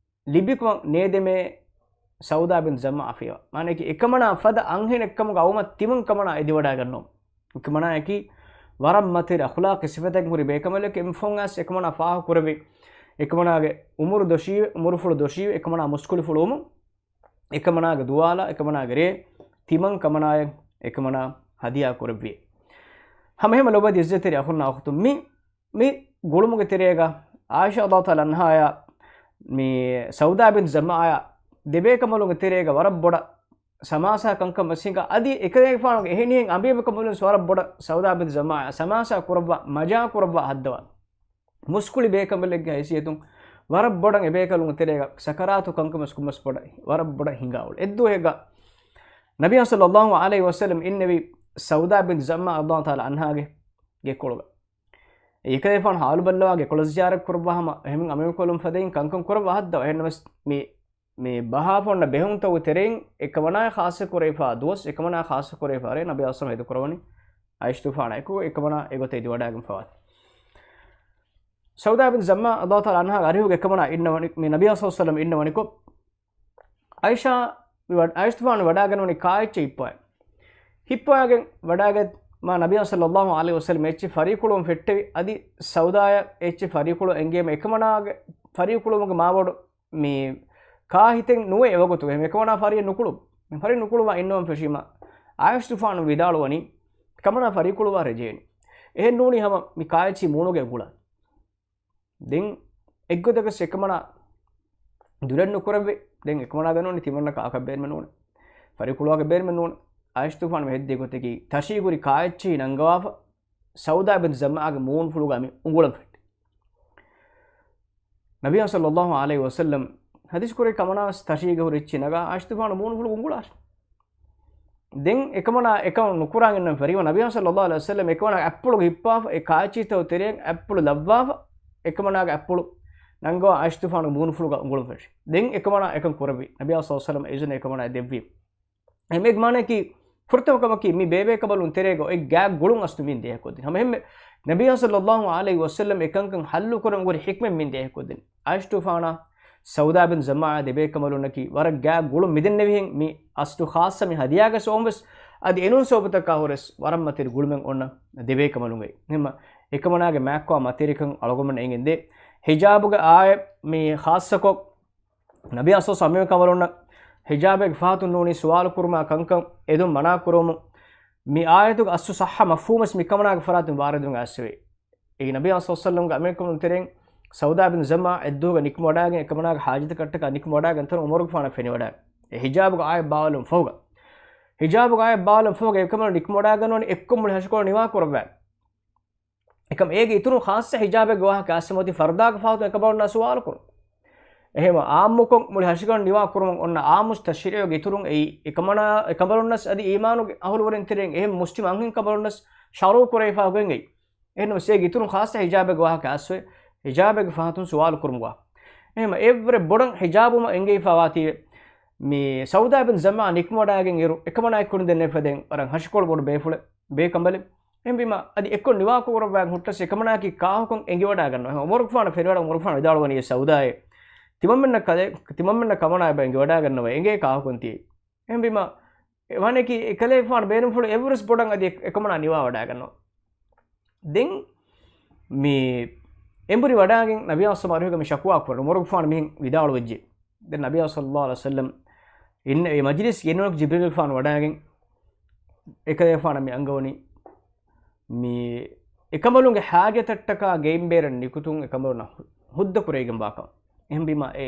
ލިބިކަމަށް ނޭދެމޭ ސައުދާ ބިން ޒަމްޢާ ފިޔަވާ. މާނައަކީ އެކަމަނާ ފަދަ އަންހެނެއްކަމުގަ އައުމަށް ތިމަން ކަމަނާ އެދިވަޑައިގަންނަވަން. އެކަމަނާއަކީ ވަރަށް މަތިވެރި އަޚުލާޤީ ސިފަތަކެއް ހުރި ބޭކަނބަލެކޭ. އެމަ ފޮން އައިސް އެކަމަނާ ފާހަގަ ކުރެއްވި. އެކަމަނާގެ އުމުރު ދޮށީވެ، އުމުރުފުޅު ދޮށީވެ، އެކަމަނާ މުސްކުޅިފުޅުވުމުން އެކަމަނާގެ ދުވާލާ، އެކަމަނާގެ ރޭ، ތިމަން ކަމަނާއަށް އެކަމަނާ ހަދިޔާ ކުރެއްވި. ހަމައެހެންމެ ލޮބުވެތި ޢިއްޒަތްތެރި އަޚުންނާ އުޚްތުން، މި، މި ގުޅުމުގެ ތެރޭގަ ޢާއިޝާ ރަޟިޔައްލާހު ތަޢާލާ ޢަންހާއާ މި ސައުދާ ބިން ޒަމްޢާއާ ދެބޭކަނބަލުންގެ ތެރޭގަ ވަރަށް ބޮޑަށް ސަމާސާ ކަންކަން ވެސް ހިނގާ. އަދި އެކަލޭގެފާނުގެ އެހެނިހެން އަނބިމެ ކަނބަލުން ވަރަށް ބޮޑަށް ސައުދާ ބިން ޒަމްޢާއާ ސަމާސާ ކުރައްވާ، މަޖާ ކުރައްވާ ހައްދަވާ. މުސްކުޅި ބޭކަނބަލެއްގެ ހައިސިއްޔަތުން ވަރަށް ބޮޑަށް އެބޭކަލުންގެ ތެރޭގަ ސަކަރާތު ކަންކަންވެސް ކޮންމެސް ބޮޑަށް ވަރަށް ބޮޑަށް ހިނގާ އުޅޭ. އެއްދުވަހެއްގަ ނަބިއްޔާ ޞައްލައްލާހު ޢަލައިހި ވަސައްލަމަ އިންނެވި ސައުދާ ބިން ޒަމްޢާ ރަޟިޔައްލާހު ތަޢާލާ ޢަންހާގެ ގެކޮޅުގަ. އެކަލޭގެފާނު ޙާލު ބައްލަވާ ގެކޮޅަށް ޒިޔާރަތް ކުރައްވާ ހަމަ އެހެން އަނބިމެ ކޮވަލުން ފަދައިން ކަންކަން ކުރައްވާ ހައްދަވާ. އެހެންނަމަވެސް މި، މި ބަހާފަ އޮންނަ ބެހުންތަކުގެ ތެރެއިން އެކަމަނާއަށް ޚާއްޞަ ކުރެވިފާ ދުވަސް، އެކަމަނާއަށް ޚާއްޞަ ކުރެވިފާ ރޭ ނަބިއްޔާ ޞައްލައްލާހު ޢަލައިހި ވަސައްލަމަ ހޭދަ ކުރައްވަނީ ޢާއިޝަތުގެފާނާ އެކު އެކަމަނާ އެގޮތަށް އެދިވަޑައިގެންފަވާތީ. ސައުދާ ބިން ޒަމްޢާ ރަޟިޔައްލާހު ތަޢާލާ ޢަންހާގެ އަރިހުގަ އެކަމަނާ އިންނަވަނި، މި ނަބިއްޔާ ޞައްލައްލާހު ޢަލައިހި ވަސައްލަމަ އިންނަވަނިކޮށް، ޢާއިޝާ މި ވަ-، ޢާއިޝަތުގެފާނު ވަޑައިގަންނަވަނީ ކާއެއްޗެއް ހިއްޕަވައި. ހިއްޕަވައިގެން ވަޑައިގަތް މާ ނަބިއްޔާ ޞައްލައްލާހު ޢަލައިހި ވަސައްލަމަ އެއްޗެއް ފަރީކުޅުވަން ފެއްޓެވި. އަދި ސައުދާއަށް އެއްޗެއް ފަރީކުޅު އެނގޭމަ އެކަމަނާގެ ފަރީކުޅުވުމުގެ މާބޮޑު މި ކާ ހިތެއް ނުވޭ އެވަގުތު. އެކަމަނާ ފަރިއެއް ނުކުޅު، ފަރި ނުކުޅުވާ އިންނަވަން ފެށީމަ، ޢާއިޝަތުގެފާނު ވިދާޅުވަނީ، ކަމަނާ ފަރިކުޅުވާ ރެޖޭނީ. އެހެން ނޫނީ ހަމަ މި ކާއެއްޗި މޫނުގައި އުނގުޅާ. ދެން އެއްގޮތަކަސް އެކަމަނާ ދުލެއް ނުކުރެއްވި. ދެން އެކަމަނާ ދަންނަވަނީ ތިމަންނަ ކާކަށް ބޭނުމެއް ނޫނޭ. ފަރިކުޅުވާކަށް ބޭނުމެއް ނޫނޭ. ޢާއިޝަތުގެފާނު މި ހެއްދޭ ގޮތަކީ ތަށީގުރި ކާއެއްޗިހި ނަންގަވާފަ، ސައުދާ ބިން ޒަމްޢާގެ މޫނުފުޅުގަ މި އުނގުޅަން ފެއްޓި. ނަބިއްޔާ ޞައްލައްލާހު ޢަލައިހި ވަސައްލަމަ ޙަދީޘް ކުރި ކަމަނާ ވެސް ތަށީގަ ހުރި އެއްޗިހި ނަގާ ޢާއިޝަތުގެފާނު މޫނުފުޅު އުނގުޅާށި. ދެން އެކަމަނާ އެކަމަނާ ނުކުރާ އިންނަން ފަރިވަ ނަބިއްޔާ ޞައްލައްލާހު ޢަލައިހި ވަސައްލަމަ އެކަމަނާގެ އަތްޕުޅުގެ ހިއްޕާފަ އެ ކާއެއްޗިހިތައް ތެރެއިން އަތްޕުޅު ލައްވާފަ އެކަމަނާގެ އަތްޕުޅު ނަންގަވާ އާއިޝަތުފާނުގެ ބޫނުފުޅުގަ އުނގުޅުން ފެށި. ދެން އެކަމަނާ އެކަން ކުރެއްވި. ނަބީ ސައްލައްލާހު ޢަލައިހި ވަސައްލަމަ އިޒުނަ އެކަމަނާ ދެއްވީ. އެމެގެ މާނައަކީ، ފުރަތަމަ ކަމަކީ މި ބޭބޭ ކަނބަލުން ތެރޭގަ އޮތް ގާތް ގުޅުން އަސްލު މިން ދޭހަކޮށްދިން. ހަމަ އެހެންމެ ނަބީ ސައްލައްލާހު ޢަލައިހި ވަސައްލަމަ އެކަންކަން ހައްލު ކުރަން އުޅޭ ޙިކްމަތް މިން ދޭހަކޮށްދިން. އާއިޝަތުފާނާ ސައުދާ ބިން ޒަމްޢާ ދެބޭކަނބަލުންނަކީ ވަރަށް ގާތް ގުޅުން މިދެންނެވިހެން މި އަސްލު ޚާއްޞަ މި ހަދިޔާގަސް އޮންވެސް އަދި އެނޫން ސަބަބުތަކާ ހުރެސް ވަރަށް މަތިރި ގުޅުމެއް އޮންނަ ދެބޭކަނބަލުންގެ. އެހެންމަ އެކަމަނާގެ މާތްކޮޅާ މަތިރިކަން އަޅުގަނޑުމެންނަށް އެނގެންދޭ. ހިޖާބުގެ އާޔަތް މި ޚާއްޞަކޮށް ނަބީ ސައްލައްލާހު ޢަލައިހި ވަސައްލަމަ ކަނބަލުންނަށް ހިޖާބެއްގެ ފަހަތުން ނޫނީ ސުވާލު ކުރުމާ ކަންކަން އެދުން މަނާ ކުރުމުން މި އާޔަތުގެ އަސްލު ޞައްޙަ މަފްހޫމެއް މިކަމަނާގެ ފަރާތުން ވާރިދުވެ އައިސްފަވޭ. އެއީ ނަބީ ސައްލައްލާހު ޢަލައިހި ވަސައްލަމަ އަމިއްލަ ކަނބަލުން ތެރެއިން ސައުދާ ބިން ޒަމްޢާ އެއްދުވަހުގަ ނިކުމެވަޑައިގެން އެކަމަނާގެ ޙާޖަތަކަށްޓަކާ ނިކުމެވަޑައިގެން އަންތަނު ޢުމަރުގެފާނަށް ފެނިވަޑައި. އެ ހިޖާބުގެ އާޔަތް ބާވާލުން ފަހުގަ. ހިޖާބުގެ އާޔަތް ބާވާލުން ފަހުގަ އެކަމަނާ ނިކުމެވަޑައިގަންނަވަނީ އެއްކޮށް މުޅި ހަށިކޮޅު ނިވާ ކުރައްވާ. އެކަމް އޭގެ އިތުރުން ޚާއްޞަ ހިޖާބެއްގެ ވާހަކަ އައްސަމަތި ފަރުދާގެ ފަހަތު އެކަމަނާ ސުވާލު ކުރުން. އެހެން އާއްމުކޮށް މުޅި ހަށިގަނޑު ނިވާ ކުރުމަށް އޮންނަ އާއްމު ތަޝްރީޢުގެ އިތުރުން އެއީ އެކަމަނާ، އެކަނބަލުންނަސް އަދި އީމާނުގެ އަހުލުވެރިން ތެރެއިން އެހެން މުސްލިމް އަންހެން ކަނބަލުންނަސް ޝަރުޢު ކުރެވިފަ ގޮތް އެއީ. އެހެން އޭގެ އިތުރުން ޚާއްޞަ ހިޖާބެއްގެ ވާހަކަ އައްސަވޭ. ހިޖާބެއްގެ ފަހަތުން ސުވާލު ކުރުމުގަ. އެހެން އެއްވަރެއް ބޮޑަށް ހިޖާބުމަށް އެނގެވިފަ ވާތީވެ. މި ސައުދާ ބިން ޒަމްޢާ ނިކުމެވަޑައިގެން އިރު، އެކަމަނާ އެއްކޮށް ނުދެންނެވިފަ ދެން ވަރަށް ހަށިކޮޅު ބޮޑު ބޭފުޅެއް، ބޭކަނބަލެއް. އެހެންވީމަ އަދި އެއްކޮށް ނިވާކުރައްވާ ހުއްޓަސް އެކަމަނާއަކީ ކާކުކަން އެނގިވަޑައިގަންނަވާ. އެހެން ޢުމަރުގެފާނަށް ފެނިވަޑައި ޢުމަރުގެފާނަށް ވިދާޅުވަނީ އޭ ސައުދާއޭ، ތިމަންމެންނަށް ކަލޭ، ތިމަންމެންނަށް ކަމަނާ އެބަ އެނގިވަޑައިގަންނަވަ އެނގޭ ކާކުކަން ތިޔަ. އެހެންވީމަ އެ ވާނެކީ އެކަލޭގެފާނު ބޭނުންފުޅު އެއްވެސް ބޮޑަށް އަދި އެ، އެކަމަނާ ނިވާވަޑައިގަންނަވަ. ދެން މި އެނބުރި ވަޑައިގެން ނަބީ ސައްލައްލާހު ޢަލައިހި ވަސައްލަމަ އަރިހުގަ މި ޝަކުވާ ކުރަން ޢުމަރުގެފާނު މިހެން ވިދާޅުވެއްޖެ. ދެން ނަބީ ސައްލައްލާހު ޢަލައިހި ވަސައްލަމަ އިން އެ މަޖިލިސް ގެންނަވަން ޖިބްރީލްގެފާނު ވަޑައިގެން އެކަލޭގެފާނަށް މި އަންގަވަނީ މި އެކަނބަލުންގެ ޙާޖަތަށްޓަކާ ގެއިން ބޭރަށް ނިކުތުން އެކަނބަލުންނަށް ހު-، ހުއްދަ ކުރެވިގެން ވާކަން. އެހެންވީމަ އެ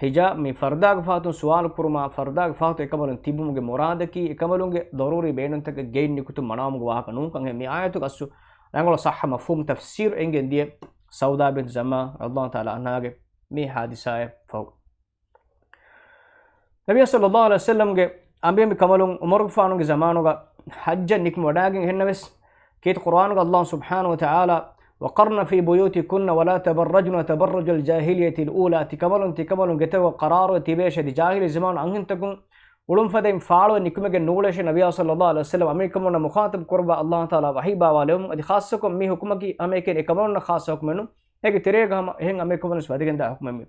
ހިޖާ-، މި ފަރުދާގެ ފަހަތުން ސުވާލު ކުރުމާ، ފަރުދާގެ ފަހަތު އެކަނބަލުން ތިބުމުގެ މުރާދަކީ އެކަނބަލުންގެ ޟަރޫރީ ބޭނުންތަކެއް ގެއިން ނިކުތުން މަނާވުމުގެ ވާހަކަ ނޫންކަން. އެހެން މި އާޔަތުގެ އަސްލު ރަނގަޅު ޞައްޙަ މަފްހޫމް ތަފްސީރު އެނގެން ދިޔަ ސައުދާ ބިން ޒަމްޢާ ރަޟިޔައްލާހު ތަޢާލާ ޢަންހާގެ މި ޙާދިސާއަށް ފަހު. ނަބީ ސައްލައްލާހު ޢަލައިހި ވަސައްލަމްގެ އަނބިޔަނބި ކަނބަލުން ޢުމަރުގެފާނުގެ ޒަމާނުގަ ޙައްޖަށް ނިކުމެވަޑައިގެން އެހެންނަވެސް، ކީރިތި ޤުރްއާނުގަ ﷲ ސުބްޙާނަހޫ ވަތަޢާލާ، "وَقَرْنَ فِي بُيُوتِكُنَّ وَلَا تَبَرَّجْنَ تَبَرُّجَ الْجَاهِلِيَّةِ الْأُولَىٰ" ތިކަނބަލުން ތިކަނބަލުން ގެތަކުގަ ޤަރާރުވެ ތިބޭށޭ، އަދި ޖާހިލީ ޒަމާނު އަންހެންތަކުން އުޅުން ފަދައިން ފާޅުވެ ނިކުމެގެން ނޫޅޭށޭ. ނަބީ ސައްލައްލާހު ޢަލައިހި ވަސައްލަމް އަނބިޔަނބި ކަނބަލުންނަށް މުޚާޠަބު ކުރައްވާ ﷲ ތަޢާލާ ވަޙީ ބާވާލެވުމުން. އަދި ޚާއްޞަކޮށް މި ޙުކުމަކީ ހަމައެކަނި އެކަނބަލުންނަށް ޚާއްޞަ ޙުކުމެއް ނޫން. އޭގެ ތެރޭގަ ހަމަ އެހެން އަނބިޔަނބި ކަނބަލުން ވެސް ވަދެގެންދާ ޙުކުމެއް މި.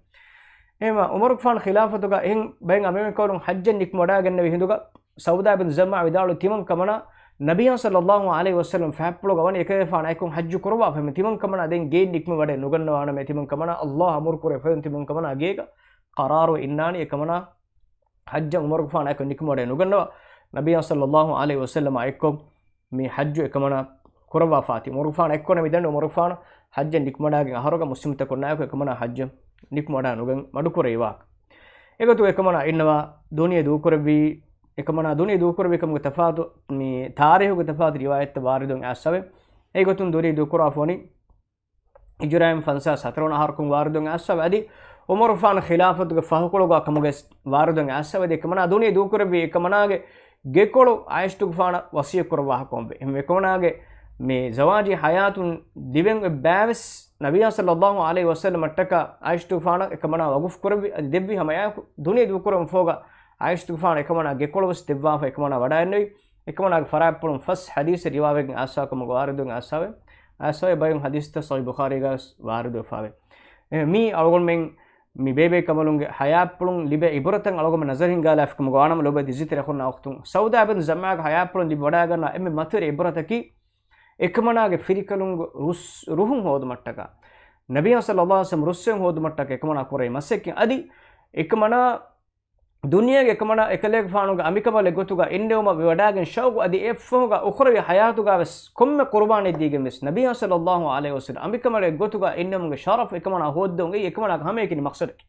އެހެންވީމަ ޢުމަރުގެފާނު ޚިލާފަތުގަ އެހެން ބައެއް އަނބިޔަނބި ކަނބަލުން ޙައްޖަށް ނިކުމެވަޑައިގެންނެވި ހިނދުގަ ސައުދާ ބިން ޒަމްޢާ ވިދާޅުވި ތިމަން ކަމަނާ ނަބީ ސައްލައްލާހު ޢަލައިހި ވަސައްލަމް ފަހަތްޕުޅުގަ ވަނީ އެކަލޭގެފާނާ އެކު ޙައްޖު ކުރައްވާފަ. ތިމަން ކަމަނާ ދެން ގެއިން ނިކުމެވަޑައެއް ނުގަންނަވާނަމޭ. ތިމަން ކަމަނާ ﷲ އަމުރު ކުރެވިފަ ތިމަން ކަމަނާ ގޭގަ ޤަރާރުވެ އިންނާނީ އެކަމަނާ ޙައްޖަށް ޢުމަރުގެފާނާ އެކު ނިކުމެވަޑައެއް ނުގަންނަވާ. ނަބީ ސައްލައްލާހު ޢަލައިހި ވަސައްލަމާ އެއްކޮށް މި ޙައްޖު އެކަމަނާ ކުރައްވާފާތީ. ޢުމަރުގެފާނާ އެއްކޮށް މިދަނީ ޢުމަރުގެފާނު ޙައްޖަށް ނިކުމެވަޑައިގެން އަހަރުގަ މުސްލިމްތަކުންނާއެކު އެކަމަނާ ޙައްޖަށް ނިކުމެވަޑައި ނުގެން މަޑުކުރެވި ވާހަކަ. އެގޮތުން އެކަމަނާ އިންނަވާ ދުނިޔެ ދޫކުރެއްވީ، އެކަމަނާ ދުނިޔެ ދޫކުރެއްވި ކަމުގެ ތަފާތު، މި ތާރީޚުގެ ތަފާތު ރިވާޔަތްތައް ވާރިދުވެ އައިސްފަވޭ. އެގޮތުން ދުނިޔެ ދޫކުރާފަ ވަނީ ހިޖުރައިން ފަންސާސް ހަތަރު ވަނަ އަހަރުކުން ވާރިދުވެ އައިސްފަވޭ. އަދި ޢުމަރުގެފާނު ޚިލާފަތުގެ ފަހުކޮޅުގަ ކަމުގައި ވާރިދުވެ އައިސްފަވޭ. އަދި އެކަމަނާ ދުނިޔެ ދޫކުރެއްވީ އެކަމަނާގެ ގެކޮޅު ޢާއިޝަތުގެފާނަށް ވަޞިއްޔަތް ކުރައްވާ ކަމަށްވެ. އެހެންވެ އެކަމަނާގެ މި ޒަވާޖީ ޙަޔާތުން ލިބެން އޮތް ބައެއް ވެސް ނަބީ ސައްލައްލާހު ޢަލައިހި ވަސައްލަމަށްޓަކާ ޢާއިޝަތުގެފާނަށް އެކަމަނާ ވަޤުފު ކުރެއްވި އަދި ދެއްވި. ހަމައެއާއެކު ދުނިޔެ ދޫކުރުމަށް ފަހުގަ ޢާއިޝަތުގެފާނަށް އެކަމަނާ ގެކޮޅު ވެސް ދެއްވާފަ އެކަމަނާ ވަޑައިގެންނެވި. އެކަމަނާގެ ފަރާތްޕުޅުން ފަސް ޙަދީޘެއް ރިވާވެގެން އައިސާ ކަމުގަ ވާރިދުވެ އައިސްފަވޭ. އައިސްފަވޭ ބައެއް ޙަދީޘްތައް ޞަޙީޙު ބުޚާރީގަ ވެސް ވާރިދުވެފަވޭ. އެ، މީ އަޅުގަނޑުމެން މި ބޭބޭ ކަނބަލުންގެ ޙަޔާތްޕުޅުން ލިބޭ ޢިބްރަތަށް އަޅުގަނޑުމެން ނަޒަރު ހިންގާލާފިކަމުގަ ވާނަމަ ލޯބިވެތި އިއްޒަތްތެރި އަޚުންނާ އުޚްތުން، ސައުދާ ބިން ޒަމްޢާގެ ޙަޔާތްޕުޅުން ލިބިވަޑައިގަންނަވާ އެންމެ މަތިވެރި ޢިބްރަތަކީ އެކަމަނާގެ ފިރިކަލުންގެ ރުސް-، ރުހުން ހޯދުމަށްޓަކާ، ނަބީ ސައްލައްލާހު ޢަލައިހި ވަސައްލަމް ރުއްސެން ހޯދުމަށްޓަކާ އެކަމަނާ ކުރެވި މަސައްކަތް. އަދި އެކަމަނާ ދުނިޔޭގެ އެކަމަނާ އެކަލޭގެފާނުގެ އަނބިކަނބަލެއް ގޮތުގަ އިންނެވުމަށް ވެވަޑައިގެން ޝައުގު އަދި އެއަށްފަހުގަ އުޚްރަވީ ޙަޔާތުގަ ވެސް ކޮންމެ ޤުރުބާނެއް ދީގެން ވެސް ނަބީ ސައްލައްލާހު ޢަލައިހި ވަސައްލަމް އަނބިކަނބަލެއް ގޮތުގަ އިންނެވުމުގެ ޝަރަފް އެކަމަނާ ހޯއްދެވުން އެއީ އެކަމަނާގެ ހަމައެކަނި މަޤްޞަދަކީ.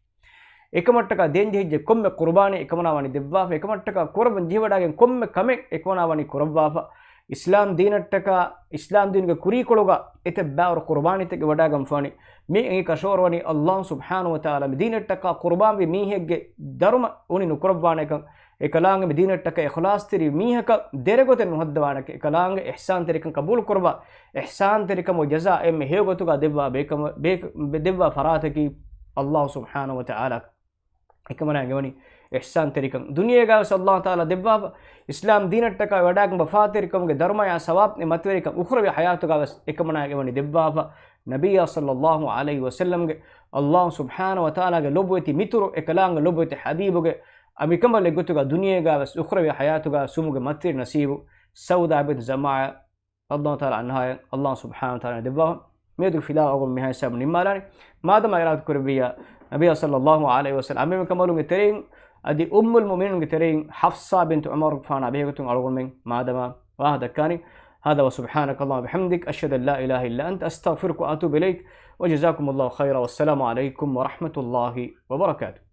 އެކަމަށްޓަކާ ދޭން ޖެހިއްޖެ ކޮންމެ ޤުރުބާނެއް އެކަމަނާ ވަނީ ދެއްވާފަ، އެކަމަށްޓަކާ ކުރައްވަން ޖެހިވަޑައިގެން ކޮންމެ ކަމެއް އެކަމަނާ ވަނީ ކުރައްވާފަ. އިސްލާމް ދީނަށްޓަކާ، އިސްލާމް ދީނުގެ ކުރީކޮޅުގަ އެތައް ބައިވަރު ޤުރުބާނީތަކެއް ވަޑައިގަންފަވަނީ. މި އެނގި ކަށަވަރުވަނީ ﷲ ސުބްޙާނަހޫ ވަތަޢާލާ މި ދީނަށްޓަކާ ޤުރުބާންވި މީހެއްގެ ދަރުމަ އުނި ނުކުރައްވާނެކަން، އެކަލާނގެ މި ދީނަށްޓަކާ އިޚްލާޞްތެރި މީހަކަށް ދެރަގޮތެއް ނުހައްދަވާނެކަން، އެކަލާނގެ އިޙްސާންތެރިކަން ޤަބޫލު ކުރައްވާ، އިޙްސާންތެރިކަމުގެ ޖަޒާ އެންމެ ހެޔޮ ގޮތުގަ ދެއްވާ ބޭކަމަ-، ބޭ-، ދެއްވާ ފަރާތަކީ ﷲ ސުބްޙާނަހޫ ވަތަޢާލާ އެކަމަނާގެ ވަނީ އިޙްސާންތެރިކަން. ދުނިޔޭގަވެސް ﷲ ތަޢާލާ ދެއްވާފަ، އިސްލާމް ދީނަށްޓަކާ ވަޑާގެން ވަފާތެރިކަމުގެ ދަރުމަޔާ ސަވާބް މަތިވެރިކަން އުޚްރަވީ ޙަޔާތުގަވެސް އެކަމަނާގެ ވަނީ ދެއްވާފަ. ނަބިއްޔާ ޞައްލައްލާހު ޢަލައިހި ވަސައްލަމްގެ ﷲ ސުބްޙާނަހޫ ވަތަޢާލާގެ ލޮބުވެތި މިތުރު އެކަލާނގެ ލޮބުވެތި ޙަބީބުގެ އަ، މިކަނބަލެއް ގޮތުގަ ދުނިޔޭގަވެސް އުޚްރަވީ ޙަޔާތުގަ ސުމުގެ މަތިވެރި ނަސީބު ސައުދާ ބިންތު ޒަމްޢާ ރަޟިޔައްލާހު ތަޢާލާ ޢަންހާއަށް ﷲ ސުބްޙާނަހޫ ވަތަޢާލާ ދެއްވާފަ. މިއަދު ފިލާ އަޅުގަނޑު މިހާ ހިސާބު ނިންމާލާނީ. މާދަމާ އިރާދަ ކުރެއްވިއްޔާ، ނަބިއްޔާ ޞައްލައްލާހު ޢަލައިހި ވަސައްލަމް އަނބިމެ ކަނބަލުންގެ ތެރެއިން އަދި އުއްމުލް މުއުމިނީންގެ ތެރެއިން ޙަފްޞާ ބިންތު ޢުމަރުގެފާނާ ބެހޭގޮތުން އަޅުގަނޑުމެން މާދަމާ ވާހަކަ ދައްކާނީ. هذا وسبحانك اللهم وبحمدك، أشهد أن لا إله إلا أنت، أستغفرك وأتوب إليك، وجزاكم الله خيرا، والسلام عليكم ورحمة الله وبركاته.